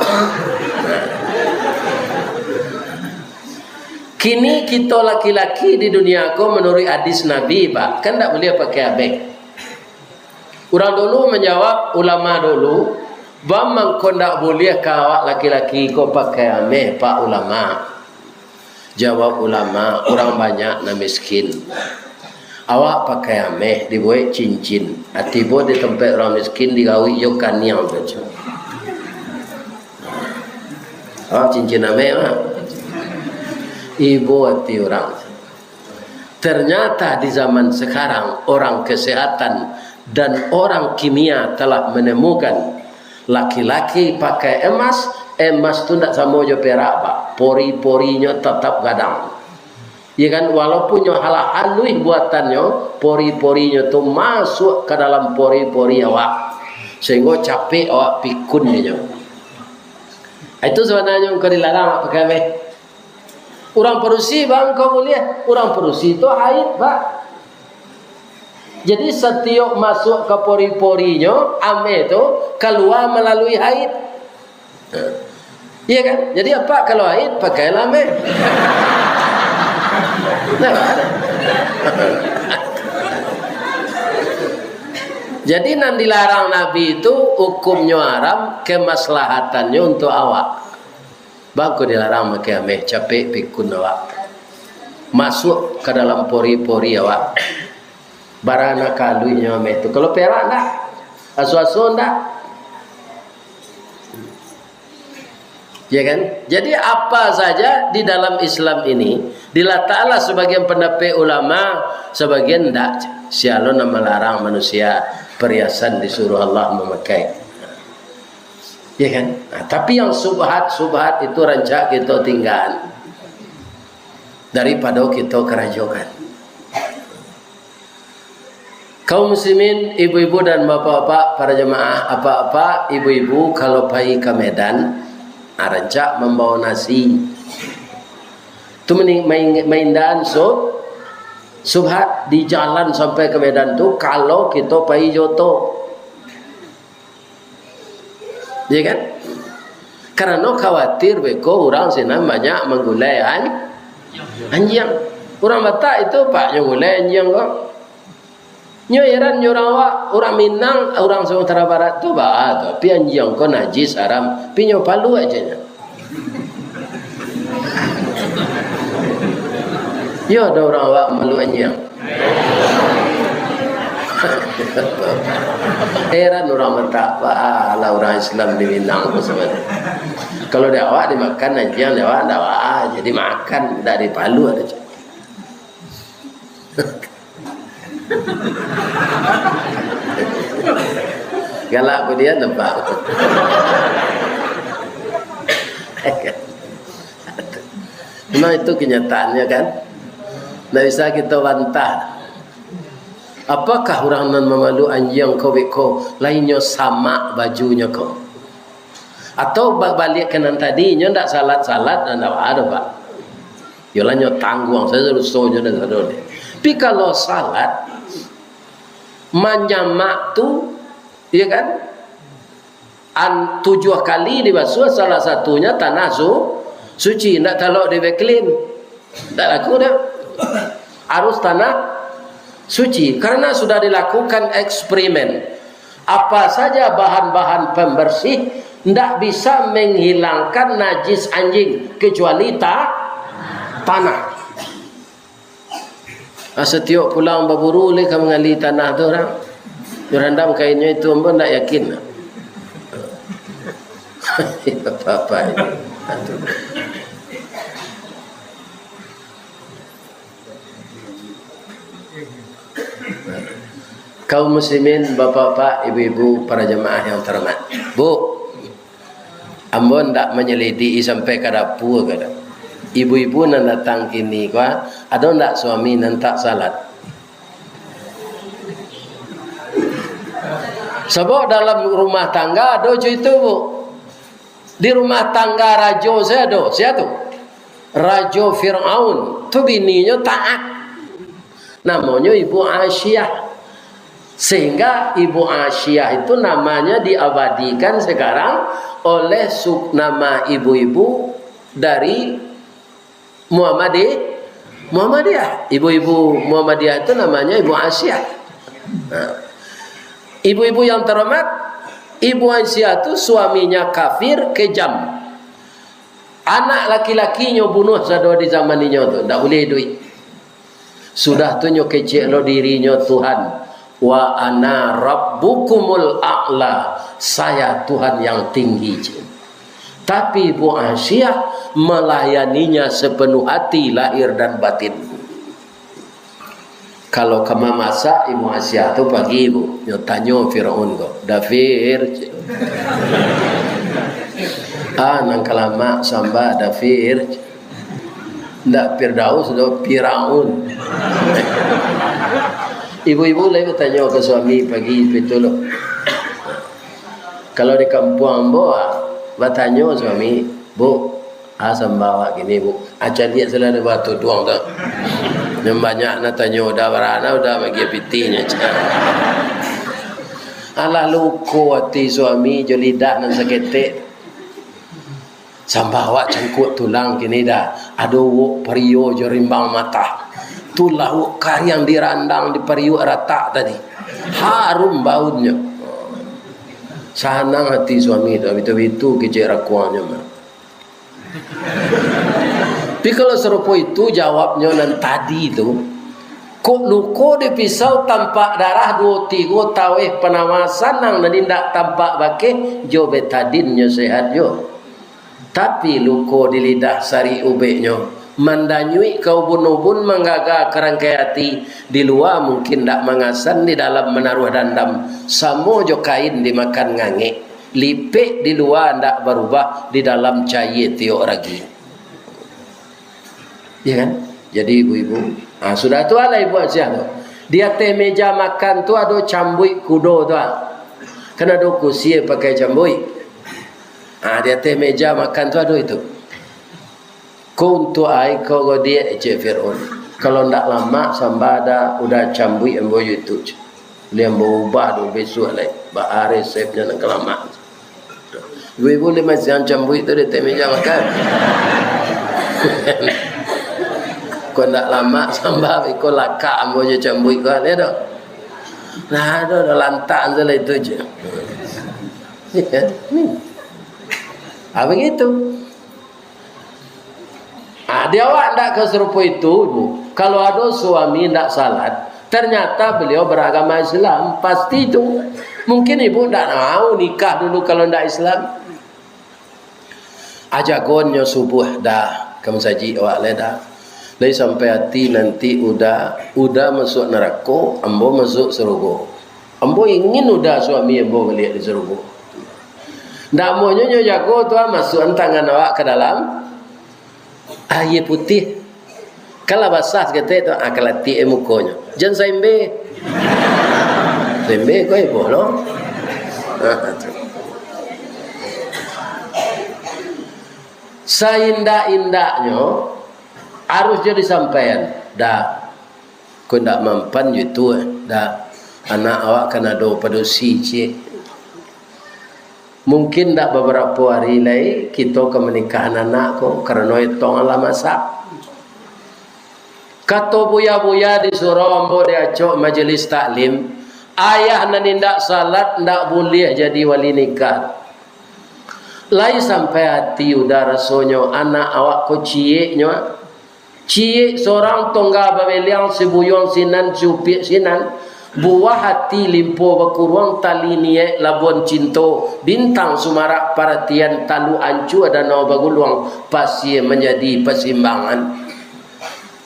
Kini kito laki-laki di dunia ko, manuruik hadis Nabi, Pak, kan ndak buliah pakai ameh. Urang dulu manjawab, ulama dulu, "Baa mangko ndak buliah ka awak laki-laki ko pakai ameh, Pak Ulama?" Jawab ulama, "Urang banyak nan miskin. Awak pakai ameh, dibuek cincin. Ah, tibo di tampek urang miskin, digawik jo kaniang tu." Awak cincin ameh, Pak. Ibo ati urang. Ternyata di zaman sekarang, orang kesehatan dan orang kimia telah menemukan laki-laki pakai emas, emas tu ndak samo jo perak, Pak. Pori-porinyo tetap gadang. Iya kan, walaupun nyo alah haluih buatannyo, pori-porinyo tu masuak ka dalam pori-pori awak, sahinggo capek awak pikun inyo. Itu sabananyo engkau dilarang awak pakai ameh. Urang padusi, baa, engkau buliah? Urang padusi tu haid, Pak. Jadi, satiok masuak ka pori-porinyo, ameh tu kalua malalui haid. Iya kan? Jadi, apak kalau haid, pakailah ameh. Nah. Jadi, nan dilarang Nabi tu hukumnyo haram, kemaslahatannyo untuak awak. Baa kok dilarang makai ameh, capek pikun awak. Masuak ka dalam pori-pori awak. Bara nan ka haluihnyo ameh tu. Kalau perak ndak? Aso-aso ndak? Ya kan? Jadi, apa saja di dalam Islam ini, dilatahlah sebagian pendapat ulama, sebagian ndak. Sia lo nan malarang manusia perhiasan disuruh Allah mamakai. Ya kan? Nah, tapi yang subhat-subhat itu rancak kito tinggaan daripado kito karajokan. Kaum muslimin, ibu-ibu dan bapak-bapak, para jamaah, apak-apak, ibu-ibu, kalau pai ka Medan, ah, rancak mambawa nasi. Tu mani-, main-, maindaan sub-, subhat di jalan sampai ka Medan tu, kalau kito pai jo oto. Iya kan? Karano khawatir beko urang sinan banyak manggulai an-, anjiang. Urang Batak itu, Pak, nyo gulai anjiang ko. Nyo heran nyo urang awak, urang Minang, urang Sumatera Barat tu baa tu, tapi anjiang ko najis, haram, tapi nyo paluak aja nyo. Yo, ado urang awak malu anjiang. Heran urang Batak, baa lah urang Islam di Minang tu sabananyo. Kalau di awak dimakan anjiang, di awak ndak baa, jadi makan, ndak dipaluak aja. Galak pun dia nampak. Memang itu kenyataannya, kan? Ndak bisa kito bantah. Apakah urang nan mamalu anjiang ko beko, lainnyo samak bajunyo ko? Atau ba-, baliak ka nan tadi, inyo ndak salat-salat, ndak ado, Pak. Yolah, nyo tangguang sajo dosonyo dan sadonyo. Tapi kalau salat, manyamak tu, ya kan? An-, tujuah kali dibasuah, salah satunya tanah su-, suci, ndak talok di Vaseline. Ndak laku dah. Harus tanah suci, karena sudah dilakukan eksperimen. Apa saja bahan-bahan pembersih ndak bisa menghilangkan najis anjing kecuali ta-, tanah. Ah, satiok pulang baburu lai ka mangali tanah tu urang. Nyo randam kainnyo itu, ambo ndak yakin. Apa-apa ini. Kaum muslimin, bapak-bapak, ibu-ibu, para jamaah yang terhormat. Bu, ambo ndak manyalidiki sampai ka dapua ko doh. Ibu-ibu nan datang kini ko, ado ndak suami nan tak salat? Sabab dalam rumah tangga ado jo itu, Bu. Di rumah tangga rajo sajo ado, sia tu? Rajo Firaun. Tu bininyo taat. Namonyo Ibu Asiah. Sehingga Ibu Asiah itu namanya diabadikan sekarang oleh su-, nama ibu-ibu dari Muhammadi-, Muhammadiyah. Ibu-ibu Muhammadiyah itu namanya Ibu Asiah. Nah, ibu-ibu yang terhormat, Ibu Asiah tu suaminya kafir, kejam. Anak laki-lakinyo bunuh sado di zaman inyo tu, ndak buliah iduik. Sudah tu nyo kecek lo dirinyo Tuhan, "Wa ana rabbukumul a'la, saya Tuhan yang tinggi," cek. Tapi Ibu Asiah melayaninya sepenuh hati, lahir dan batin. Kalau ka mamasak, Ibu Asiah tu pagi, Bu, nyo tanyo Firaun ko, "Dafir," cek. "Ah, nan ka lamak samba, Dafir," cek. Ndak Firdaus doh, Firaun. Ibu-ibu lai batanyo ka suami pagi pitu lo. Kalau di kampuang ambo, ah, batanyo suami, "Bu, ah, sambah awak kini, Bu?" Ah, caliak salah dek batuduang tu. Nan banyak nan tanyo, udah barana, udah bagi pitinyo. Alah, luko ati suami jo lidah nan saketek. Sambah awak cangkuak tulang kini dah, ado uwok pario jo rimbang matah. Tu lauak kariang dirandang di pariuak ratak tadi. Harum baunnyo. Sanang ati suami tu, bitu-bitu kecek rakuangnyo mah. Tapi kalau sarupo itu jawabnyo nan tadi tu, kok luko di pisau tampak darah duo tigo taweh panawa sanang nan indak tampak bakeh jo betadinnyo sehat jo. Tapi luko di lidah sarik ubeknyo, mandanyuik ka ubun-ubun manggaga ka rangkai ati, di lua mungkin ndak mangasan, di dalam manaruah dandam, samo jo kain dimakan ngangek, lipek di lua ndak barubah, di dalam cayie tiok ragi. Ya kan? Jadi ibu-ibu, ah, sudah tu alah ibu Asiah tu. Di ateh meja makan tu ado cambuik kudo tu, ah. Kan ado kusie pakai cambuik. Ah, di ateh meja makan tu ado itu. Ko untuak ai ko godiak, cek Fir'aun. Kalau ndak lamak sambah dah, udah cambuik ambo jo itu, cek. Lian baubah tu bisuak lai. Baa resepnyo nan ka lamak. Ibu-ibu lai masiang cambuik tu di ateh meja makan. Ko ndak lamak sambah, iko lakak ambo jo cambuik ko, lian tu. Nah, tu dah lantak tu lah itu je. Ah, begitu. Ah, di awak ndak ka sarupo itu, Bu. Kalau ado suami ndak salat, ternyata beliau beragama Islam, pasti itu. Mungkin ibu ndak mau nikah dulu kalau ndak Islam. Ajagonyo subuah dah, ka masajik awak lai dah. Lai sampai ati nanti udah, udah masuak narako, ambo masuak sarugo. Ambo ingin udah suami ambo baliak di sarugo. Ndak amuahnyo nyo jago tu, ah, masuakan tangan awak ka dalam aia putiah. Kalau basah saketek tu, ah, kalatiak mukonyo. Jan saimbe. Saimbe ko ibo lo. Saindak-indaknyo harus jo disampaian. Dah. Ko ndak mampan jo itu, eh. Dah, anak awak kan ado padusi ciek. Mungkin ndak babarapo ari lai kito ka manikahan anak ko, karano etong lah masak. Kato buya-buya di surau ambo di acok majelis taklim, ayah nan indak salat ndak buliah jadi wali nikah. Lai sampai ati udah rasonyo anak awak ko cieknyo. Ciek sorang tongga babeliang, sibuyuang sinan, siupiak sinan. Buah ati limpo bakuruang, tali niaik labuan cinto, bintang sumarak paratian, taluk ancua danau baguluang, pasie manjadi pasimbangan.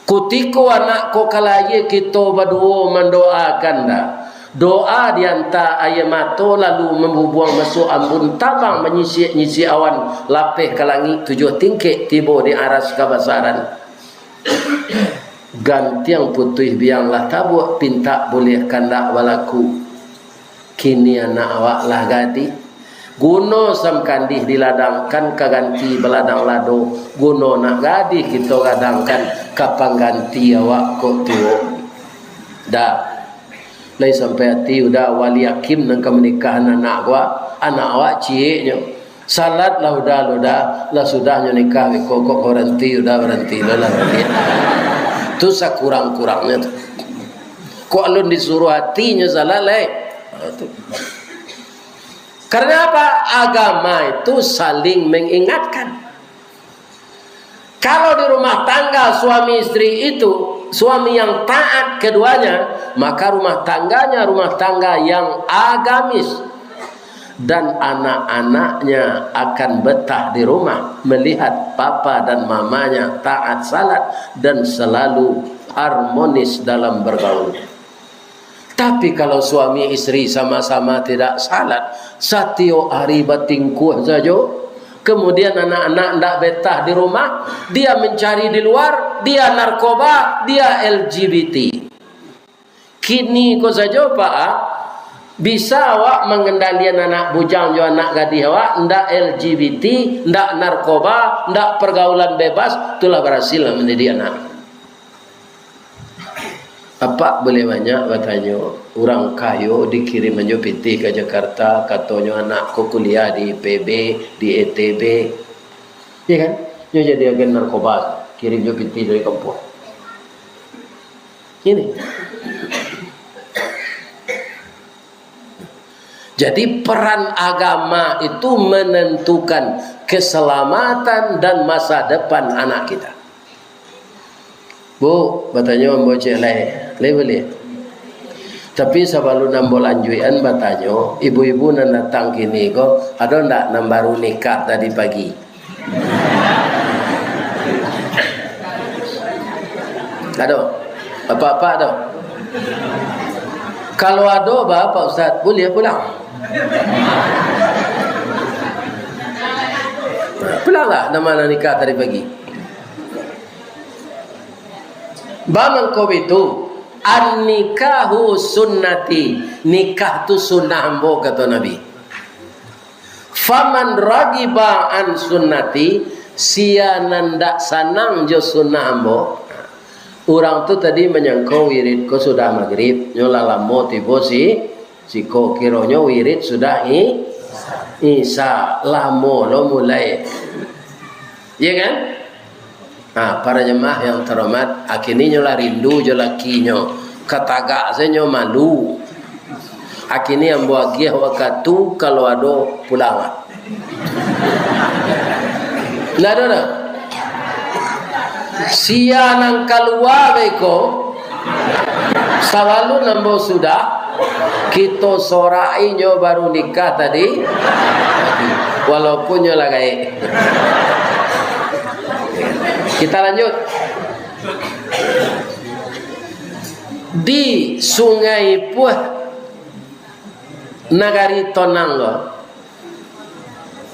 Kutiko anak ko ka lahia, kito baduo mandoakan dah. Doa dianta aia mato, lalu mambubuang masuak ambun, tabang manyisiak-nyisiak awan, lapeh ka langik tujuah tingkek, tibo di aras kabasaran. Gantiang putuih biang lah tabuak, pintak buliah kandak balaku. Kini anak awak lah gadih. Guno sam kandih diladangkan ka ganti baladang lado. Guno nak gadih kito gadangkan ka pangganti awak kok tuo. Dah. Lai sampai ati udah wali akim nan ka manikahan anak awak, anak awak cieknyo. Salat lah udah, lah udah, lah sudahnyo nikah beko kok baranti, udah baranti lah, lah baranti. Tu sakurang-kurangnyo tu. Kok alun disuruh atinyo salat lai. Ha, tu. Karena apa? Agama itu saling mengingatkan. Kalau di rumah tangga suami istri itu, suami yang taat keduanya, maka rumah tangganya rumah tangga yang agamis. Dan anak-anaknya akan betah di rumah melihat papa dan mamanya taat salat dan selalu harmonis dalam bergaul. Tapi kalau suami istri sama-sama tidak salat, satiok hari batingkuah sajo, Kemudian anak-anak ndak betah di rumah, dia mencari di luar, dia narkoba, dia L G B T. Kini ko sajo, Pak, ah, bisa awak mangendalian anak bujang jo anak gadih awak, ndak L G B T, ndak narkoba, ndak pergaulan bebas, tu lah barasil lah mandidik anak. Apak buliah banyak batanyo, urang kayo dikirim jo pitih ka Jakarta, katonyo anak ko kuliah di I P B, di I T B. Iya kan? Nyo jadi agen narkoba, kirim jo pitih dari kampuang. Ini. Jadi, peran agama itu menentukan keselamatan dan masa depan anak kita. Bu, batanyo ambo ciek lai. Lai buliah? Tapi sabalun ambo lanjuikan batanyo, ibu-ibu nan datang kini ko, ado ndak nan baru nikah tadi pagi? Ado? Apak-apak ado? Kalau ado, ba, Pak Ustaz, buliah pulang. Pulanglah, nan ma nan nikah tadi pagi. Ba mangko bitu, "An-nikahu sunnati," nikah tu sunnah ambo, kato Nabi. "Faman ragiba an sunnati," sia nan dak sanang jo sunnah ambo. Urang tu tadi manyangko wirid ko sudah magrib, nyo lah lamo tibo si-, siko, kironyo wirid sudah i-, Isya, lamo lo mulai. Iya kan? Ha, para jemaah yang terhormat, akini nyo lah rindu jo lakinyo. Katagak se nyo malu. Akini ambo agiah wakatu, kalau ado pulang. Ndak ado doh. Sia nan kalua beko, sabalun ambo sudah, kito sorak inyo baru nikah tadi, walaupun nyo lah gaek. Kita lanjut. Di Sungai Puah, Nagari Tonang ko,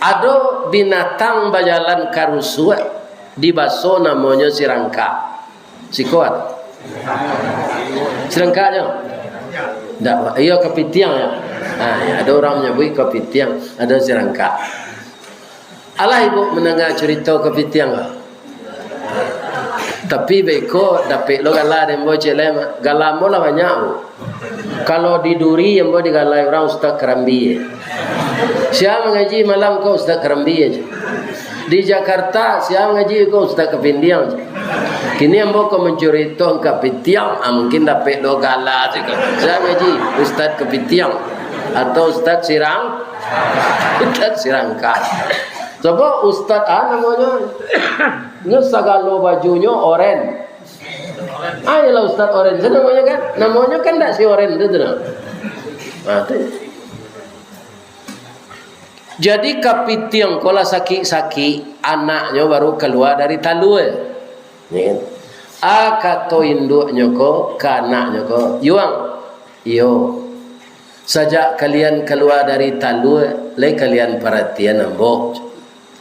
ado binatang bajalan karusuak, dibaso namonyo sirangkak. Siko ado? Sirangkaknyo? Ndak, iyo kapitiang yo. Ha, yo, ado urang manyabuik kapitiang, ado sirangkak. Alah ibu mandanga curito kapitiang ko. Tapi beko dapek lo gala dek ambo ciek lai, Mak. Gala ambo lah banyak, Bu. Kalau di Duri, ambo digalai urang Ustaz Karambia. Sia mangaji malam ko Ustaz Karambia se. Di Jakarta, sia mangaji ko Ustaz Kapindiang se. Kini ambo ko mancurito kapitiang, ah, mungkin dapek lo gala se ko. Sia mangaji Ustaz Kapitiang atau Ustaz Sirang, Ustaz Sirangkak. Sabab Ustaz, ah, namonyo, nyo sagalo bajunyo oren. Ah, iyolah Ustaz Oren tu namonyo kan? Namonyo kan ndak si Oren tu, tu nah. Nah, tu. Jadi kapitiang ko lah sakik-sakik, anaknyo baru kalua dari talua. Ya kan? Ah, kato induaknyo ko ka anaknyo ko, "Yuang, iyo, sajak kalian kalua dari talua, lai kalian paratian ambo?"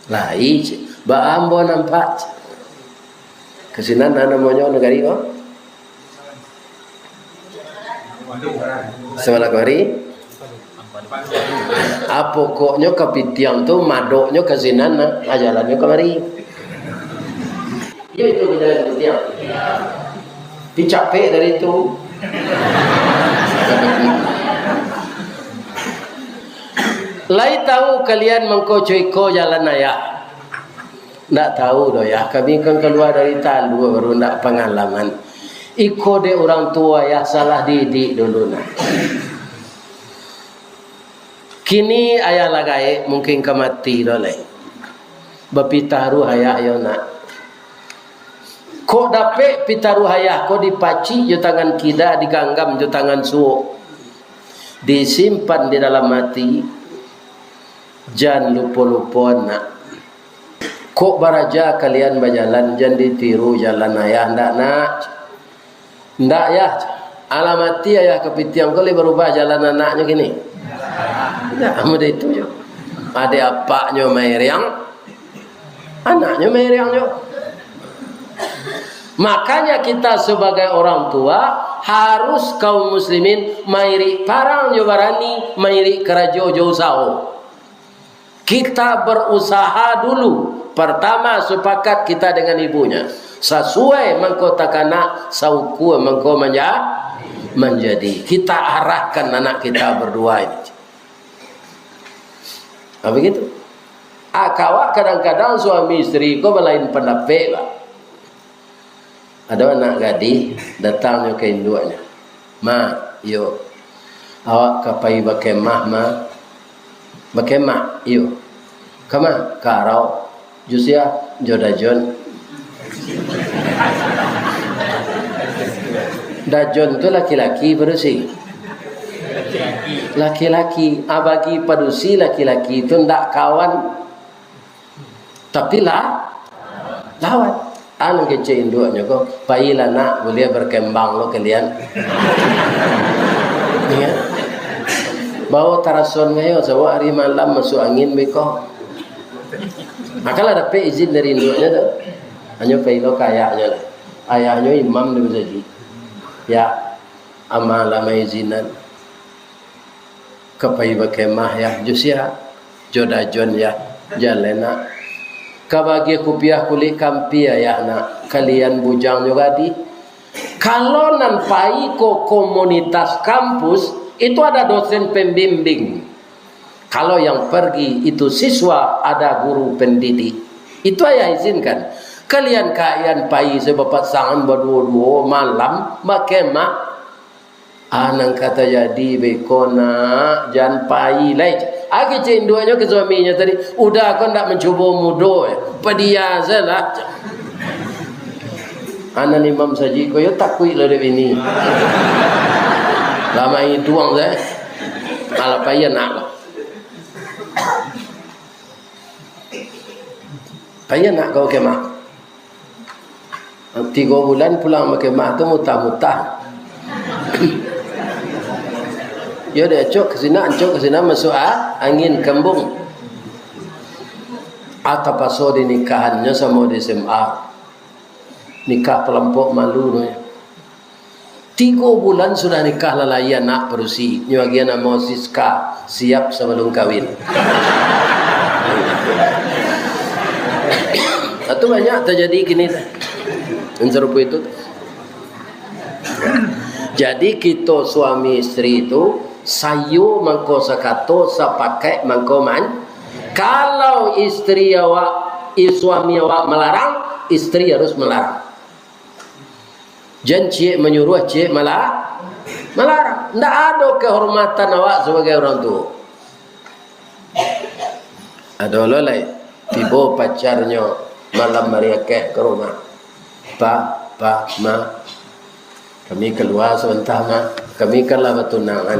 "Lai, baa ambo nampak?" Ka sinan nah namonyo nagari ko? Sabalah kamari? Ah, pokoknyo kapitiang tu madoknyo ka sinan nah, ah, jalannyo kamari. Iyo itu ka jalan kapitiang. Tapi capek dari tu. Lai tahu kalian mangko co iko jalan ayah? Ndak tahu doh, Yah. Kami kan kalua dari talua, baru ndak pangalaman. Iko dek urang tuo, Yah, salah didik dulu nah. Kini ayah lah gaek, mungkin ka mati doh lai. Bapitaruah ayah yo nak. Kok dapek pitaruah ayah ko dipacik jo tangan kida, diganggam jo tangan suok. Disimpan di dalam ati. Jan lupo-lupo nak. Kok baraja kalian bajalan, jan ditiru jalan ayah, ndak nak? Ndak, Yah. Alah mati ayah kapitiang ko, lai barubah jalan anaknyo kini? Ndak, model itu jo. Adek apaknyo mairiang, Anaknyo mairik jo. Makanya kita sebagai orang tua harus kaum muslimin mairik parang jo barani, mairik karajo jo usaho. Kita berusaha dulu. Pertama, sepakat kita dengan ibunya. Sasuai mangko takanak, saukua mangko manja-, manjadi. Kita arahkan anak kita berdua ini. Ha, begitu. Ah, kawak kadang-kadang suami isteri ko balain pandapek, Pak. Ado anak gadih, datangnyo ka induaknyo. "Ma, iyo, awak ka pai bakemah, Ma." "Bakemah?" "Iyo." "Kama?" "Ka arau." "Jo sia?" "Jo Dajon." Dajon tu laki-laki padusi. Laki-laki, ah, bagi padusi laki-laki tu ndak kawan. Tapi lah, lawan. Anu kecek induaknyo ko, "Pailah nak, buliah berkembang lo kalian." Iyo. Bawo tarason kayo, sabab ari malam masuak angin beko. Makalah dapek izin dari induaknyo tu. Hanyo pailo ka ayahnyo lah. Ayahnyo imam di masajik. "Ya, ama lah maizinan. Ka pai bakemah, Yah." "Jo sia?" "Jo Dajon, Yah." "Jaleh nak. Ka bagi kupiah kulik kampia, Yah nak. Kalian bujang jo gadih." Kalau nan pai ko komunitas kampus, itu ada dosen pembimbing. Kalau yang pergi itu siswa, ada guru pendidik. Itu ayah izinkan. Kalian kaian pai sabapasangan baduo-duo malam bakemah. Ah, nan ka tajadi beko nak, jan pai lai. Ah, kecek induaknyo ka suaminyo tadi, "Uda ko ndak mancubo mudo, eh. Padia sajolah." Anak imam sajik ko yo takuik lah dek bini. Lama iduang sajo. Alah, pai anak ko. Pai anak ko bakemah. Tigo bulan pulang bakemah tu mutah-mutah. Yo diacok ka sinan, acok ka sinan, masuak a-, angin kembung. Ah, tapaso dinikahannyo samo di S M A. Nikah talampau malu tu. Tigo bulan sudah nikah, lah lai anak padusi. Nyo agiah namo Siska, siap sabalum kawin. Itu banyak tajadi kini tu. Nan sarupo itu tu. Jadi, kito suami isteri tu, sayo mangko sakato, sapakaik mangko man-, kalau isteri awak, i-, suami awak malarang, isteri harus malarang. Jan ciek manyuruah, ciek mala-, malarang. Ndak ado kehormatan awak sabagai urang tuo. Ado lo lai, tibo pacarnyo malam ari Akek ka rumah. "Pa, Pa, Ma, kami kalua sabanta, Ma. Kami kan lah batunangan."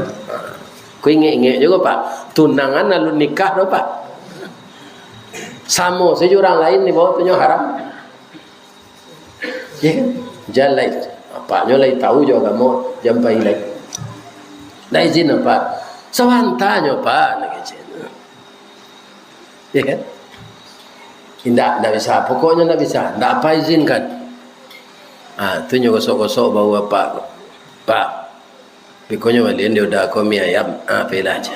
Ko ingek-ingek juo, Pak. Tunangan alun nikah doh, Pak. Samo sajo urang lain di bawah tu nyo haram. Yo kan? Jan lai. Apaknyo lai tahu jo agamo, jan pai lai. Ndak izin apak. Sabantanyo, Pak, nak kecek. Yo kan? Indak, ndak bisa. Pokoknyo ndak bisa. Ndak apak izinkan. Ah, tu nyo gosok-gosok bahu apak. Pak, Pikonyo balian dek uda ko mi ayam, ah, pailah aja.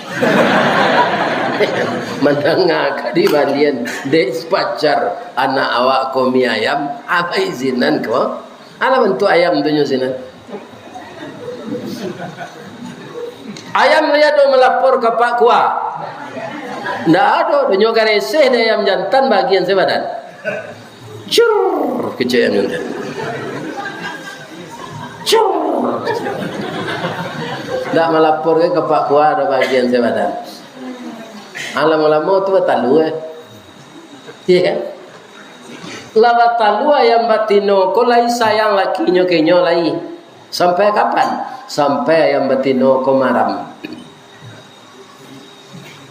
Mandanga ka dibalian dek pacar anak awak ko mi ayam, ah, izinan ko. Alah bantuak ayam tu nyo sinan. Ayam lai ado malapor ka Pak Kua? Ndak ado, nyo gareseh dek ayam jantan bagian sabadan. Cur, kecek ayam jantan. Cur. Ndak malapor ka Pak Kua, ado bagian sabadan. Ah, lamo-lamo tu batalua, eh. Iyo kan? Lah batalua ayam batino ko lai sayang lakinyo ka inyo lai. Sampai kapan? Sampai ayam batino ko maram.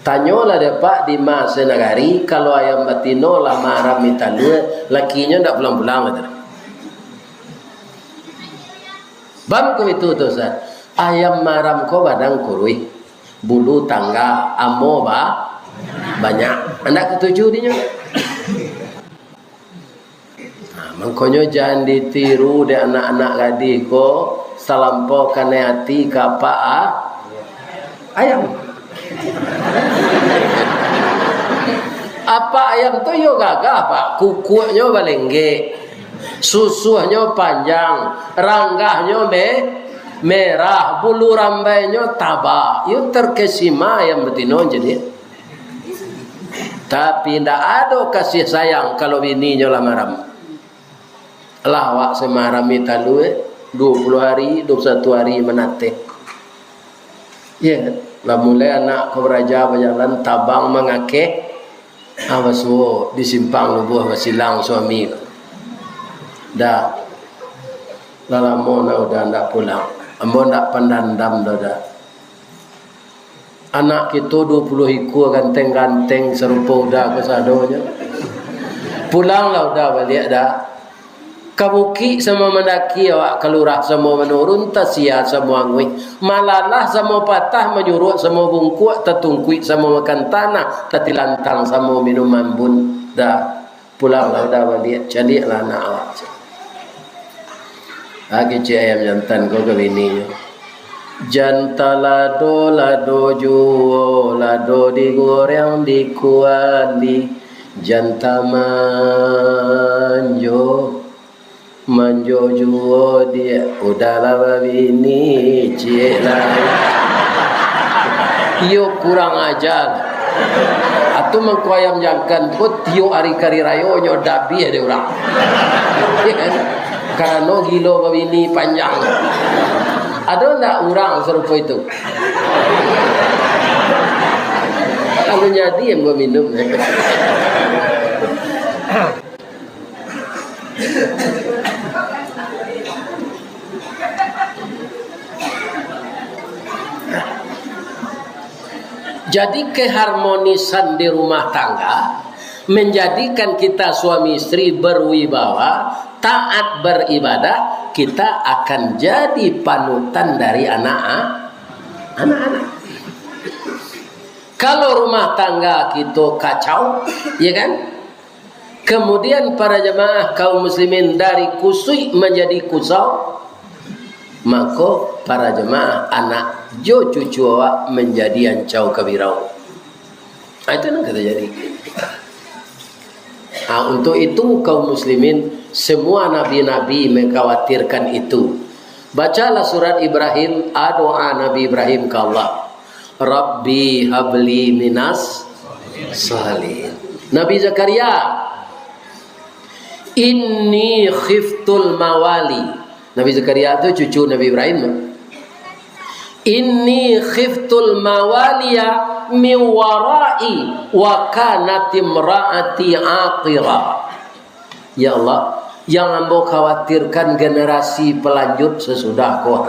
Tanyolah dek Pak Dima Senagari, kalau ayam batino lah maram di talua, lakinyo ndak pulang-pulang, kata. Bam ko itu tu, Ustaz. Ayam maram ko badan kuruih, bulu tangga, amo ba-, banyak. Ndak katuju dinyo. Mangkonyo jan ditiru dek anak-anak gadih ko, salampau kanai ati ka apak a-, ayam. Apak ayam tu yo gagah, Pak. Kukuaknyo balenggek, susuahnyo panjang, ranggahnyo me-, merah, bulu rambainyo taba. Yo terkesima ayam batino jadi. Tapi ndak ado kasih sayang kalau bininyo lah maram. Lah awak samaram talua, duo puluah ari, duo puluah satu ari manateh. Yo, lah mulai anak ko baraja bajalan, tabang mangakeh, ah, basuo di simpang lubuah basilang suami. Dah, lah lamo nah udah ndak pulang. Ambo ndak pandandam doh dah. Anak kito duo puluah ikua ganteng-ganteng sarupo uda kasadonyo. Pulanglah uda baliak dah. Ka bukik samo mandaki awak, ka lurah samo manurun, tasiah samo anguih, malalah samo patah, manyuruak samo bungkuak, tatungkuik samo makan tanah, tatilantang samo minum ambun. Dah. Pulanglah uda baliak, caliaklah anak awak. Ah, kecek ayam jantan ko ka bininyo. Jan talado-lado juo, lado digoreng di kuali, jan tamanjo, manjo juo diak, uda lah babini, ciek lah. Iyo kurang aja. Atu mangko ayam jantan ko tiok ari kari rayo nyo dabiah dek urang. Karano gilo babini panjang. Ado ndak urang sarupo itu? Kalau jadi yang baminum. Jadi, keharmonisan di rumah tangga menjadikan kita suami istri berwibawa, taat beribadah, kita akan jadi panutan dari anak, anak-anak. Kalau rumah tangga kita kacau, ya kan? Kemudian para jamaah kaum muslimin dari kusuik manjadi kusau, mako para jamaah anak jo cucu awak manjadi ancau kabirau. Ah, itu nan ka tajadi. Ah, untuk itu kaum muslimin, semua nabi-nabi mengkhawatirkan itu. Bacalah surat Ibrahim, ah, doa Nabi Ibrahim ka Allah. "Rabbi habli minas salihin." Nabi Zakaria, "Inni khiftul mawali." Nabi Zakaria tu cucu Nabi Ibrahim. "Inni khiftul mawaliya min warai wa kanat imraati aqira." Ya Allah, yang ambo khawatirkan generasi pelanjut sesudah ko.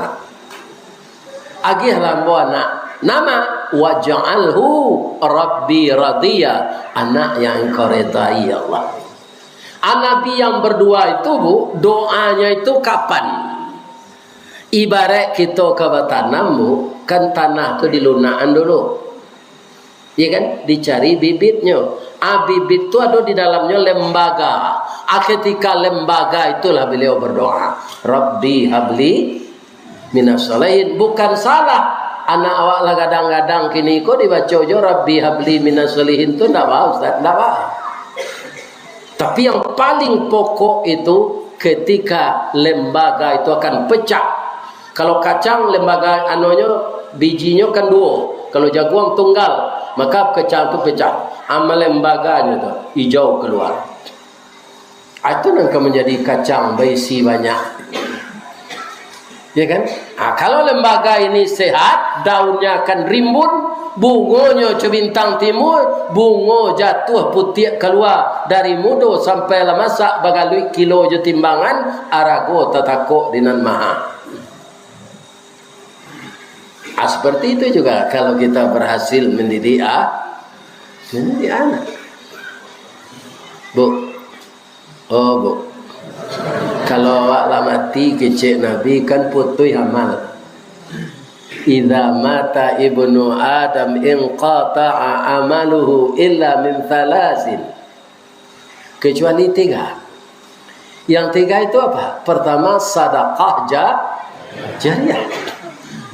Agiahlah ambo anak. Nama? "Waj'alhu Rabbi radiya." Anak yang Engkau redai, ya Allah. Ah, Nabi yang berdua itu, Bu, doanya itu kapan? Ibarat kito ka batanam, Bu, kan tanah tu dilunakan dulu. Ya kan? Dicari bibitnyo. Ah, bibit tu ado di dalamnyo lembaga. Ah, ketika lembaga itulah beliau berdoa, "Rabbi habli minas shalihin." Bukan salah. Anak awak lah gadang-gadang kini ko dibaco jo, "Rabbi habli minas shalihin" tu ndak ba, Ustaz? Ndak ba. Tapi yang paling pokok itu ketika lembaga itu akan pecah. Kalau kacang lembaga anonyo, bijinyo kan duo. Kalau jaguang tunggal, maka kacang tu pecah. Ama lembaganyo tu ijau keluar. Ah, itu nan ka manjadi kacang baisi banyak. Ya kan? Ah, kalau lembaga ini sehat, daunnya akan rimbun, bungonyo co bintang timur, bungo jatuah putiak kalua, dari mudo sampai lah masak, bagaluik kilo jo timbangan, arago tatakok di nan maha. Ah, seperti itu juga kalau kita berhasil mendidik a-, mendidik anak. Bu, oh, Bu. Kalau awak lah mati, kecek Nabi, kan putuih amal. "Idza mata ibnu Adam inqata'a amaluhu illa min thalatsin." Kecuali tiga. Yang tiga itu apa? Pertama, sadakah ja-, jariah.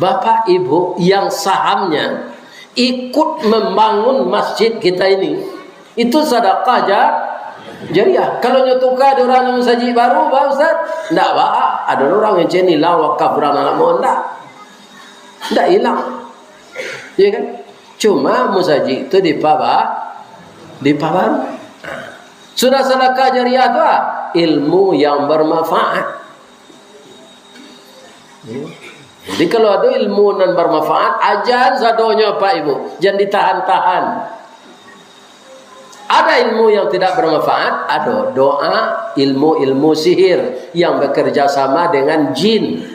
Bapak Ibu yang sahamnya ikut membangun masjid kita ini, itu sadakah ja-, jariah. Kalau nyo tuka dek urang masajik baru, ba, Ustaz? Ndak ba, ado urang yang cenilang wakaf urang nan lamo, ndak. Ndak ilang. Iya kan? Cuma masajik tu dipaba-, dipabaru. Sudah sadakah jariah tu, ah, ilmu yang bermanfaat. Jadi, kalau ada ilmu nan bermanfaat, ajan sadonyo, Pak Ibu. Jan ditahan-tahan. Ada ilmu yang tidak bermanfaat, ada doa, ilmu-ilmu sihir yang bekerja sama dengan jin.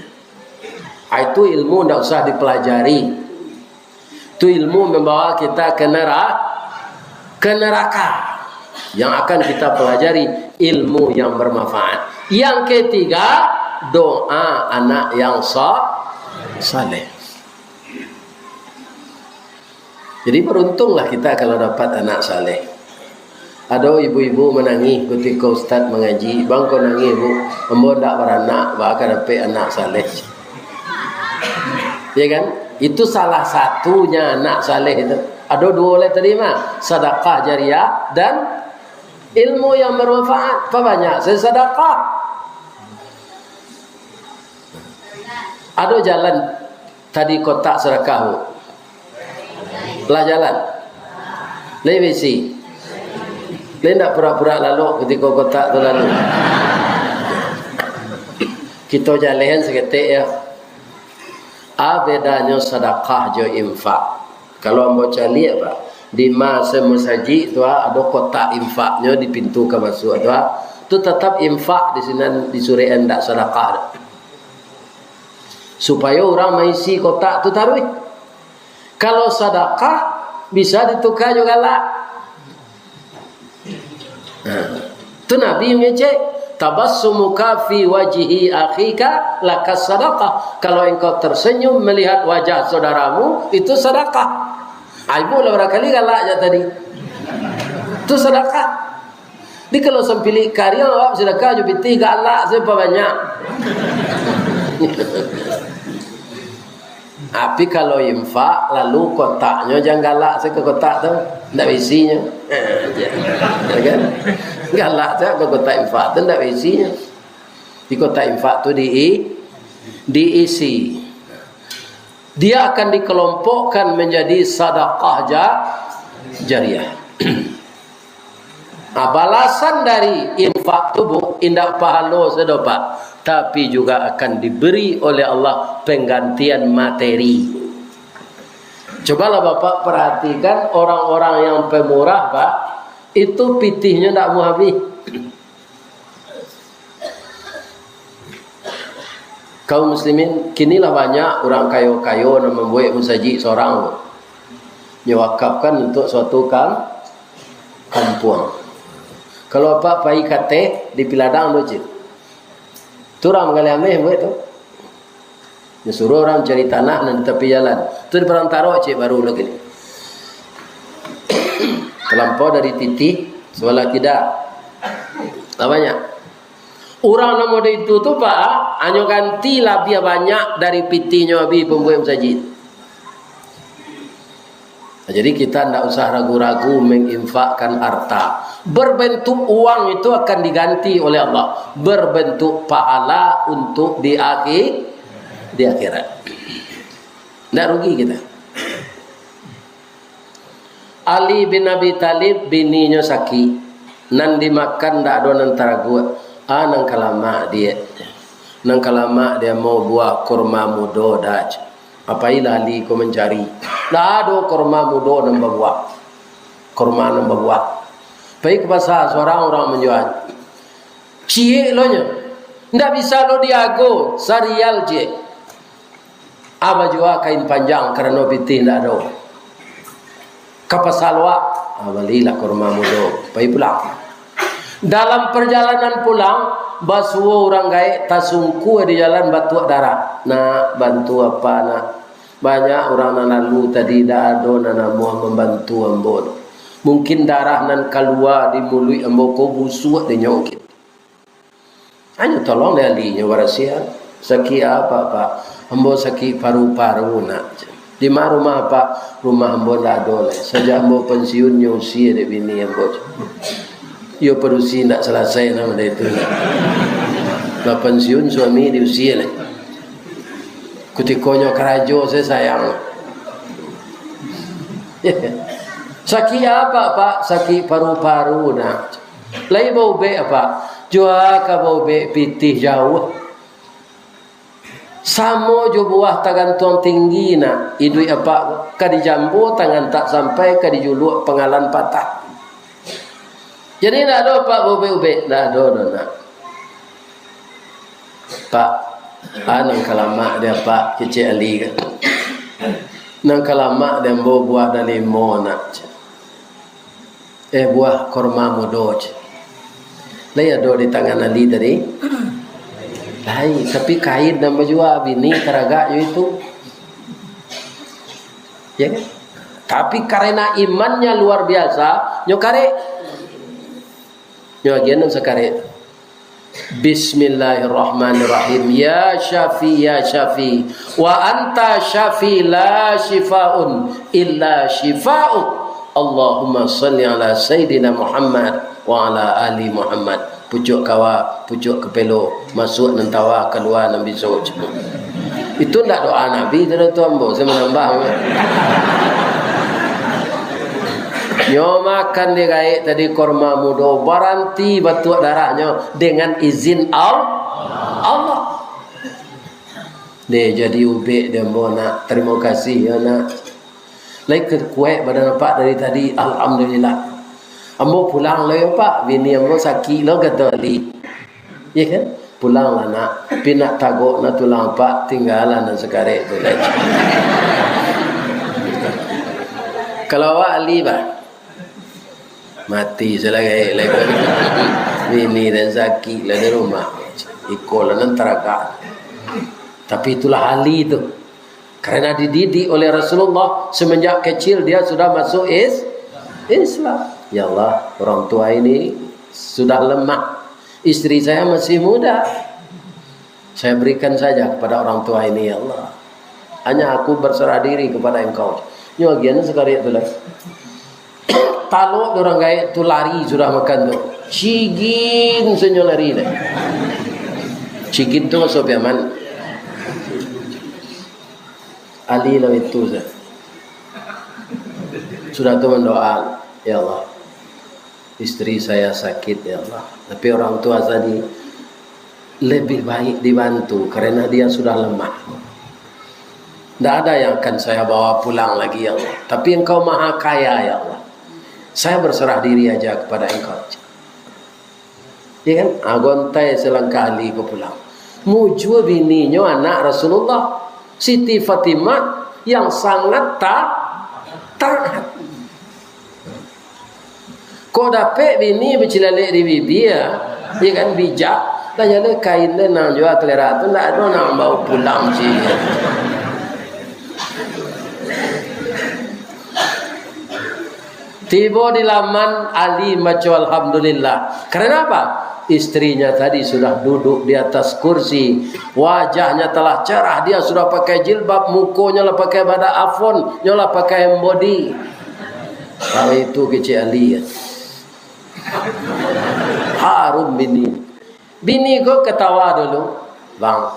Ah, itu ilmu ndak usah dipelajari. Itu ilmu membawa kita ke nera-, ke neraka. Yang akan kita pelajari, ilmu yang bermanfaat. Yang ketiga, doa anak yang sa-, saleh. Jadi, beruntunglah kita kalau dapat anak saleh. Ado ibu-ibu manangih kutiko ustaz mangaji, "Bang, ko nangih, Bu? Ambo ndak baranak, baa ka dapek anak saleh?" Ya kan? Itu salah satunya anak saleh itu. Ado duo lah tadi mah, sadakah jariah dan ilmu yang bermanfaat. Pabanyak sajo sadakah. Ado jalan tadi kotak sadakah, Bu? Lah jalan? Lai baisi? Lai ndak purak-purak lalok kutiko kotak tu lalu? Kito jalehan saketek, yo. A bedanyo sadakah jo infak? Kalau ambo caliak, Pak, di ma se masajik tu, ah, ado kotak infaknyo di pintu ka masuak tu, ah. Tu tatap infak di sinan, di surek an, ndak sadakah doh. Supayo urang maisi kotak tu taruih. Kalau sadakah, bisa dituka jo galak. Nah, tu Nabi mangecek, "Tabassumuka fi wajhi akhika lakas sadaqah." Kalau engkau tersenyum melihat wajah saudaramu, itu sadakah. Ai, bulah barangkali galak jak tadi. Tu sadakah. Di kalau sampilik kariang, awak sadakah jo pitih, galak sajo banyak. Tapi kalau infak, lalu kotaknyo jan galak sajo ka kotak tu, ndak baisinyo. Ya kan? Galak sajo ka kotak infak tu, ndak baisinyo. Di kotak infak tu di-, diisi. Dia akan dikelompokkan menjadi sadakah ja-, jariah. Nah, balasan dari infak tu, Bu, indak pahalo sajo, Pak, tapi juga akan diberi oleh Allah penggantian materi. Cobalah Bapak perhatikan orang-orang yang pemurah, Pak, itu pitihnyo ndak amuah abih. Kaum muslimin, kini lah banyak urang kayo-kayo nan mambuek musajik sorang tu. Nyo wakafkan untuak suatu kam-, kampuang. Kalau apak pai ka ateh, di Piladang tu, cik. Tu urang manggaleh ameh buek tu. Nyo suruah urang cari tanah nan di tapi jalan. Tu di Padang Taro, cik, baru lagi ni. Talampau dari Titih, sabalah kida. Lah banyak. Urang nan model itu tu, Pak, hanyo ganti labiah banyak dari pitihnyo abih pambuek musajik. Nah, jadi kita ndak usah ragu-ragu menginfakkan harta. Berbentuk uang itu akan diganti oleh Allah. Berbentuk pahala untuk di akhi-, di akhirat. Ndak rugi kita. Ali bin Abi Thalib, bininyo sakik, nan dimakan ndak ado nan taraguak. Ah, nan ka lamak diak, nan ka lamak diak, mau buah kurma mudo dah, cek. Apailah Ali ko mancari, ndak ado kurma mudo nan babuah, kurma nan babuah. Pai ka pasa, surang urang manjua. Ciek lo nyo, ndak bisa lo diago, sarial ciek. Ah, bajua kain panjang karano pitih ndak ado. Ka pasa Loak, ah, balilah kurma mudo, pai pulang. Dalam parjalanan pulang, basuo urang gaek tasungkua di jalan batuak darah. "Nak, bantu apak, nak. Banyak urang nan lalu tadi, ndak ado nan namuah mambantu ambo. Mungkin darah nan kalua di muluik ambo ko busuak dinyo mungkin." Hanyo tolong dek alinyo barasiahan. "Sakik apo, Pak?" "Ambo sakik paru-paru, nak." "Di ma rumah, Pak?" "Rumah ambo ndak ado lai. Sajak ambo pensiun nyo usia dek bini ambo." Iyo padusi ndak salasai namo dek itu. Lah pensiun suami diusia lai. Kutikonyo karajo, saya sayang. "Sakik apo, Pak?" "Sakik paru-paru, nak." "Lai baubek, Pak?" "Jua ka baubek, pitih jauah. Samo jo buah tagantuang tinggi, nak. Iduik apak ka dijambo, tangan tak sampai, ka dijuluak, pangalan patah." "Jadi ndak ado, Pak, baubek-ubek?" "Ndak ado doh, nak." "Pak, a nan ka lamak dek apak," kecek Ali kan. "Nan ka lamak dek ambo buah dalimo, nak." "Eh, buah korma mudo," cek. "Lai ado di tangan Ali tadi?" "Lai, tapi kain nan bajua bini taragak jo itu." Ya kan? Tapi karena imannya luar biasa, nyo karek. Nyo agian nan sakarek. "Bismillahirrahmanirrahim. Ya Syafi, ya Syafi. Wa anta Syafi, la syifaun illa syifa'uk. Allahumma salli ala Sayyidina Muhammad wa ala ali Muhammad." Pucuak kawa, pucuak kapelo, masuak nan tawa, kalua nan biso. Itu ndak doa Nabi tu, tu ambo, saya manambah. Nyo makan di gaek tadi korma mudo, baranti batuak darahnyo dengan izin Al-, Allah. Deh, jadi ubek deh ambo, nak. Tarimo kasih yo, nak. Lai kuaik badan apak dari tadi, alhamdulillah. Ambo pulang lo yo, Pak. Bini ambo sakik lo, kato Ali. Ya kan? Pulanglah, nak. Tapi nak tagok nak tulang apak, tinggalah nan sakarek tu lai. Kalau awak Ali, bah, mati salah gaek lai. Bini dan sakik lah di rumah. Iko lah nan taragak. Tapi itulah Ali tu. Karena dididik oleh Rasulullah, semenjak kecil dia sudah masuk is-, Islam. "Ya Allah, orang tua ini sudah lemah. Istri saya masih muda. Saya berikan saja kepada orang tua ini, ya Allah. Hanya aku berserah diri kepada Engkau." Nyo agian sakarek tu lah. Talok dek urang gaek tu, lari sudah makan tu. Cigin sajo lari deh. Cigin tu maksud Piaman. Ali lah itu sajo. Sudah tu mandoa, "Ya Allah, istri saya sakit, ya Allah. Tapi orang tua tadi lebih baik dibantu karena dia sudah lemah. Ndak ada yang akan saya bawa pulang lagi, ya Allah. Tapi Engkau Maha Kaya, ya Allah. Saya berserah diri aja kepada Engkau." Ya kan? Ah, gontai selangkah Ali ko pulang. Mujua bininyo anak Rasulullah, Siti Fatimah, yang sangat ta-, taat. Kok dapek bini bacilalek di bibia, ya kan, bijak, lah jaleh kain deh nan jua kalera tu, ndak ado nan bawa pulang cik. Tibo di laman, Ali maco alhamdulillah. Karena apa? Istrinya tadi sudah duduk di atas kursi. Wajahnya telah cerah, dia sudah pakai jilbab, mukonyo lah pakai badak afon, nyo lah pakai hand body. Kalau itu kecek Ali, ya. Harum bini. Bini ko ketawa dulu. "Bang,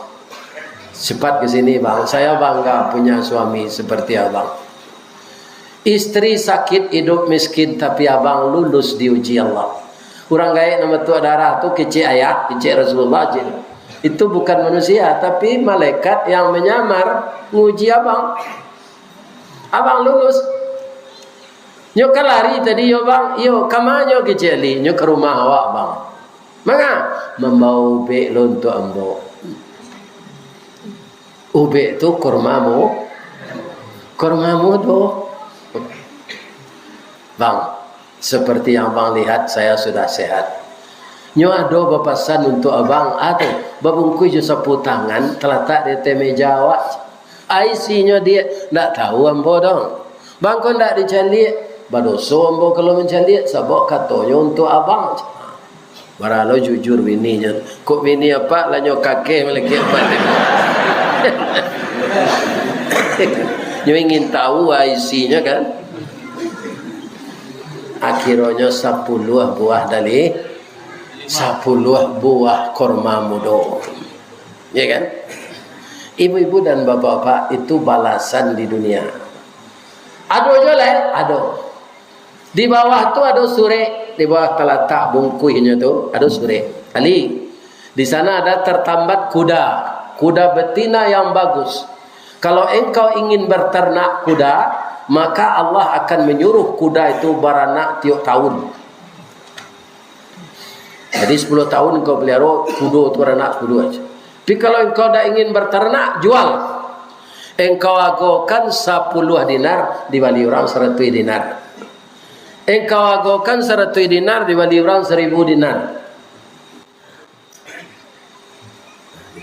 cepat ke sini, Bang. Saya bangga punya suami seperti abang. Istri sakit, hidup miskin, tapi abang lulus diuji Allah." Urang gaek nan batuak darah tu kecek ayah, kecek Rasulullah, cek. Itu bukan manusia, tapi malaikat yang menyamar nguji abang. Abang lulus. Nyo ka lari tadi yo, Bang? Iyo, ka ma nyo kecek Ali? Nyo ka rumah awak, Bang. Manga? Mambawa ubek lo untuak ambo. Ubek tu kurma mu-, kurma mudo. Bang, seperti yang abang lihat, saya sudah sehat. Nyo ado bapasan untuak abang, ado babungkuih jo sapu tangan, talatak di ateh meja awak. Isinyo diak, ndak tahu ambo doh. Bang ko ndak dicaliak, badoso ambo kalau mancaliak, sabab katonyo untuak abang. Bara lo jujur bininyo. Kok bini apak lah nyo kakeh malakek apak tu. Nyo ingin tahu ah isinyo kan. Akhironyo sapuluah buah dali, sapuluah buah korma mudo. Ya kan? Ibu-ibu dan bapak-bapak, itu balasan di dunia. Ado jo lai, ado. Di bawah tu ado surek, di bawah talatak bungkuihnyo tu ado surek. Ali, di sana ada tertambat kuda, kuda betina yang bagus. Kalau engkau ingin berternak kuda, maka Allah akan menyuruh kuda itu baranak tiok tahun. Jadi sepuluh tahun engkau pelihara kudo tu, baranak kudo aja. Tapi kalau engkau dak ingin berternak, jual. Engkau agokan sapuluah dinar, dibali urang saratuih dinar. Engkau agokan saratuih dinar, dibali urang saribu dinar.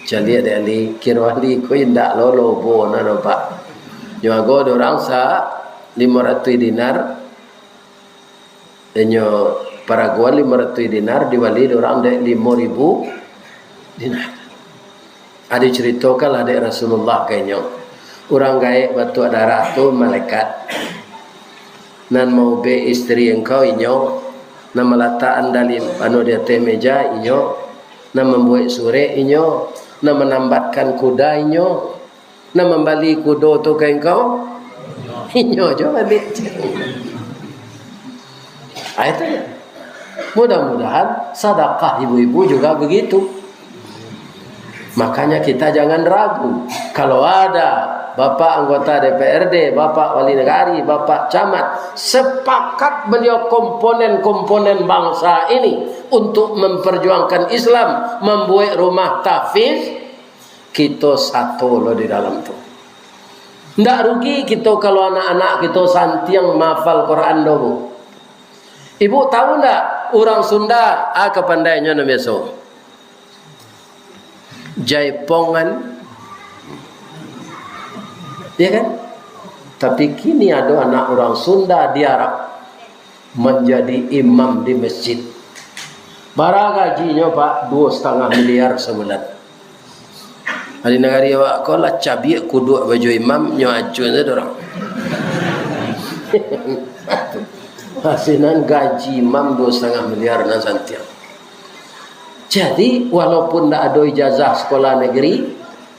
Caliak dek Ali, kiro Ali ko indak lo lobo na do, Pak. Nyo ago dek urang sa limo ratuih dinar, inyo paragoan limo ratuih dinar, dibali dek urang dek limo ribu dinar. Ado caritokanlah dek Rasulullah ka inyo, urang gaek batuak darah tu malaikat. Nan maubek isteri engkau inyo, nan malatakan dalim anu di ateh meja inyo, nan mambuek surek inyo, nan manambatkan kuda inyo, nan mambali kudo tu ka engkau, inyo jo baliak. Ah, itu. Mudah-mudahan sadakah ibu-ibu juga begitu. Makanya kita jangan ragu. Kalau ada Bapak anggota D P R D, Bapak wali nagari, Bapak camat, sepakat beliau komponen-komponen bangsa ini untuk memperjuangkan Islam, membuat rumah tahfiz, kito sato lo di dalam tu. Ndak rugi kito kalau anak-anak kito santiang mahafal Quran do, Bu. Ibu tahu ndak, urang Sunda, ah, kapandainyo nan biaso? Jaipongan. Ya kan? Tapi kini ado anak urang Sunda di Arab manjadi imam di masjid. Bara gajinyo, Pak? Duo satangah miliar sabulan. Di nagari awak ko lah cabiak kuduak baju imam, nyo acuan sajo urang. Sinan gaji imam duo satangah miliar nan santiang. Jadi, walaupun ndak ado ijazah sekolah negeri,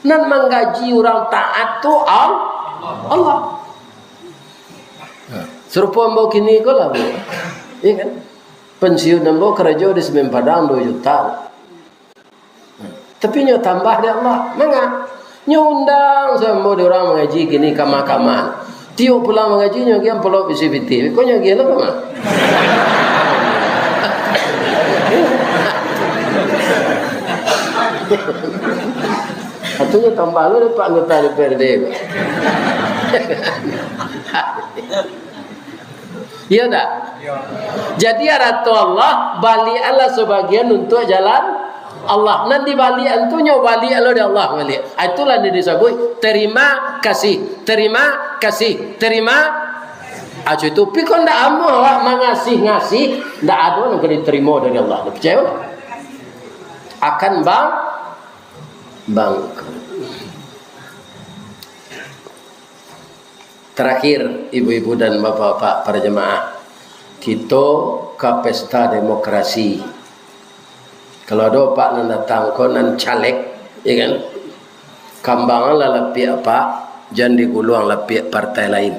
nan manggaji urang taat tu Al-, Allah. Sarupo ambo kini ko lah, Bu. Iya kan? Pensiun ambo karajo di Semen Padang duo juta. Tapi nyo tambah dek Allah. Manga? Nyo undang sambo dek urang mangaji kini ka mahkamah. Tiok pulang mangaji, nyo agiah amplop isi pitih. Ko nyo agiah lah ka ma? Atunyo tambah lo dek Pak anggota D P R D. Iya ndak? Jadi, arato Allah, baliaklah sabagian untuak jalan Allah. Nan dibaliakan tu, nyo baliak lo dek Allah baliak. Ah, itulah nan disabuik terima kasih, terima kasih, terima. Ah, itu. Tapi kok ndak amuah awak mangasih-ngasih, ndak ado nan ka diterimo dari Allah. Picayo? Akan bang-, bangkrut. Terakhir, ibu-ibu dan bapak-bapak para jemaah, kito ka pesta demokrasi. Kalau ado apak nan datang ko nan caleg, ya kan? Kambanganlah lapiak apak, jan diguluang lapiak partai lain.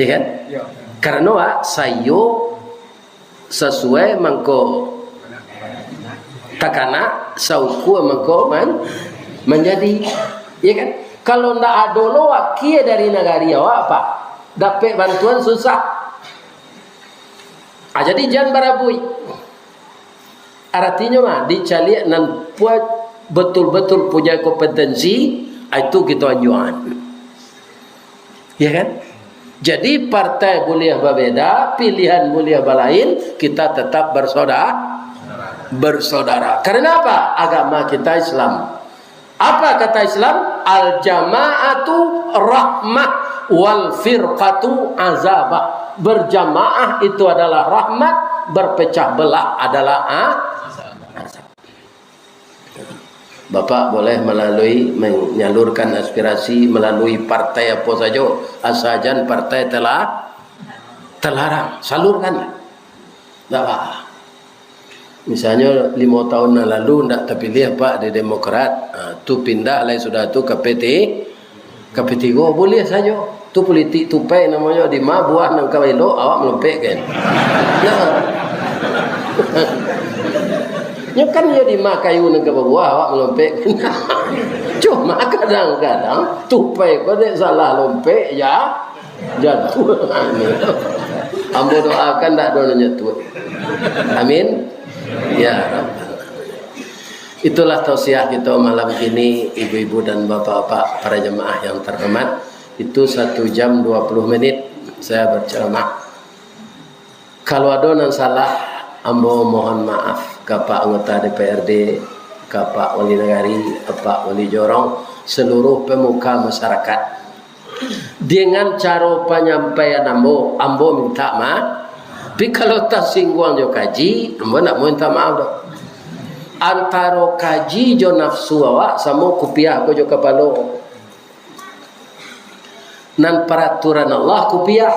Ya kan? Ya. Karano, ah, sayo sasuai mangko takana, saukua mangko man-, manjadi. Ya kan? Kalau ndak ado lo wakia dari nagari awak, Pak, dapek bantuan susah. Ah, jadi jan barabuik. Aratinyo mah, dicaliak nan puat, betul-betul punya kompetensi, ah, itu kito anjuangan. Ya kan? Jadi, partai buliah babeda, pilihan buliah balain, kita tetap bersoda-, bersaudara. Karena apa? Agama kita Islam. Apa kata Islam? Al-jama'atu rahmah, wal firqatu azabah. Berjamaah itu adalah rahmat, berpecah belah adalah a-, azab. Bapak boleh melalui, menyalurkan aspirasi melalui partai apa sajo, asa jan partai tela-, telarang, salurkanlah. Ndak apa. Misalnyo, limo tahun nan lalu ndak tapiliah Pak di Demokrat, ha, tu pindah lai sudah tu ka P T, ka P tigo, buliah sajo. Tu politik tupai namonyo, di ma buah nan ka elok, awak malompek kan. Nah. Nyo kan iyo di ma kayu nan ka babuah, awak malompek. Cuma kadang-kadang tupai ko dek salah lompek, ya. Jatuah. Ambo doakan ndak ado nan jatuah. Amin. Ya Rabbal Alamin. Itulah tausiah kita malam kini, ibu-ibu dan bapak-bapak, para jemaah yang terhormat. Itu satu jam dua puluh menit saya berceramah. Kalau ado nan salah, ambo mohon maaf ka Pak Anggota D P R D, ka Pak Wali Nagari, Pak Wali Jorong, seluruh pemuka masyarakat. Dengan caro panyampaian ambo, ambo minta maaf. Tapi kalau tasingguang jo kaji, ambo ndak mau minta maaf doh. Antaro kaji jo nafsu awak samo kupiah ko jo kapalo. Nan paraturan Allah kupiah,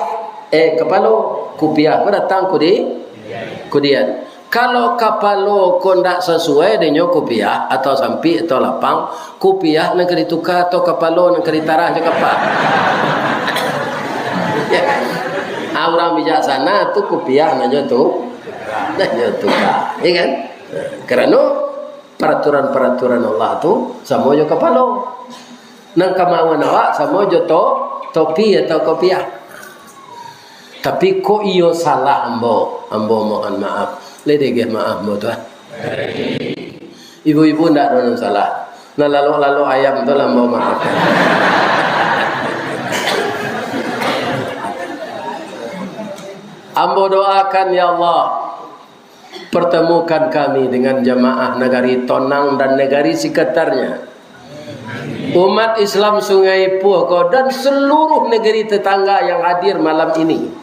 eh, kapalo, kupiah ko datang kudi-, kudian. Kalau kapalo ko ndak sasuai denyo kupiah, atau sampik, atau lapang, kupiah nan ka dituka, atau kapalo nan ka ditarah jo kapa. Ya kan? Ah, urang bijaksana tu kupiah nanyo tu, nanyo tuka. Ya kan? Karano paraturan-paraturan Allah tu samo jo kapalo. Nan kamauan awak samo jo to-, topi atau kopiah. Tapi kok iyo salah ambo, ambo mohon maaf. Lai dageh maaf ambo tu, ah. Ibu-ibu ndak ado nan salah. Nan lalok-lalok ayam tu lah ambo maafkan. Ambo doakan, ya Allah, pertemukan kami dengan jamaah Nagari Tonang dan Nagari Sekitarnya. Umat Islam Sungai Puah ko dan seluruh negeri tetangga yang hadir malam ini.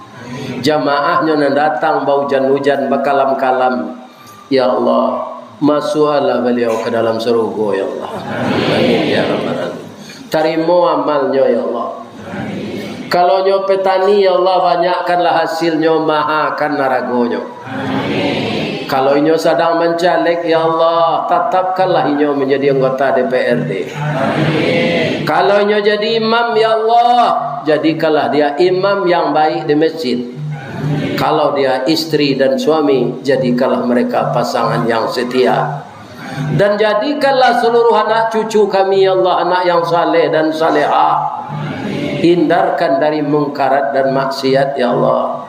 Jamaahnyo nan datang baujan-ujan, bakalam-kalam. Ya Allah, masuaklah baliau ka dalam sarugo, ya Allah. Amin, ya Rabbal Alamin. Tarimo amalnyo, ya Allah. Kalau nyo petani, ya Allah, banyakkanlah hasilnyo, mahakan aragonyo. Kalau inyo sadang mancaleg, ya Allah, tatapkanlah inyo manjadi anggota D P R D. Kalau inyo jadi imam, ya Allah, jadikanlah dia imam yang baik di masjid. Kalau dia istri dan suami, jadikanlah mereka pasangan yang setia. Dan jadikanlah seluruh anak cucu kami, ya Allah, anak yang saleh dan salehah. Hindarkan dari mungkarat dan maksiat, ya Allah.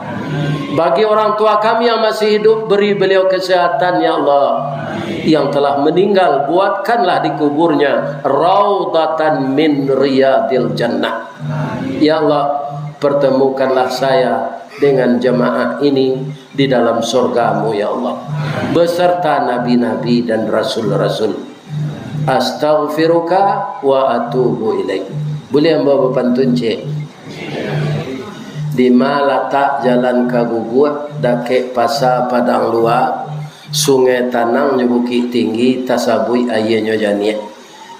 Bagi orang tua kami yang masih hidup, beri beliau kesehatan, ya Allah. Yang telah meninggal, buatkanlah di kuburnya raudatan min riyadil jannah. Ya Allah, pertemukanlah saya dengan jamaah ini di dalam surga-Mu, ya Allah, beserta nabi-nabi dan rasul-rasul. Astaghfiruka wa atubu ilaik. Buliah ambo bapantun, cek? Dima latak jalan ka Guguak, dakek Pasa Padang Lua, Sungai Tanang jo Bukik Tinggi, tasabuik aianyo janiah.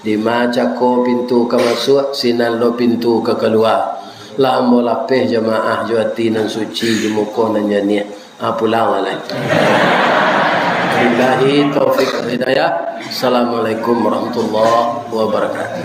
Dima cako pintu ka masuak, sinan lo pintu ka kalua. Lah ambo lapeh jamaah jo ati nan suci, jo muko nan janiah. Ah, pulanglah lai. Billahi taufik wal hidayah. Assalamualaikum warahmatullahi wabarakatuh.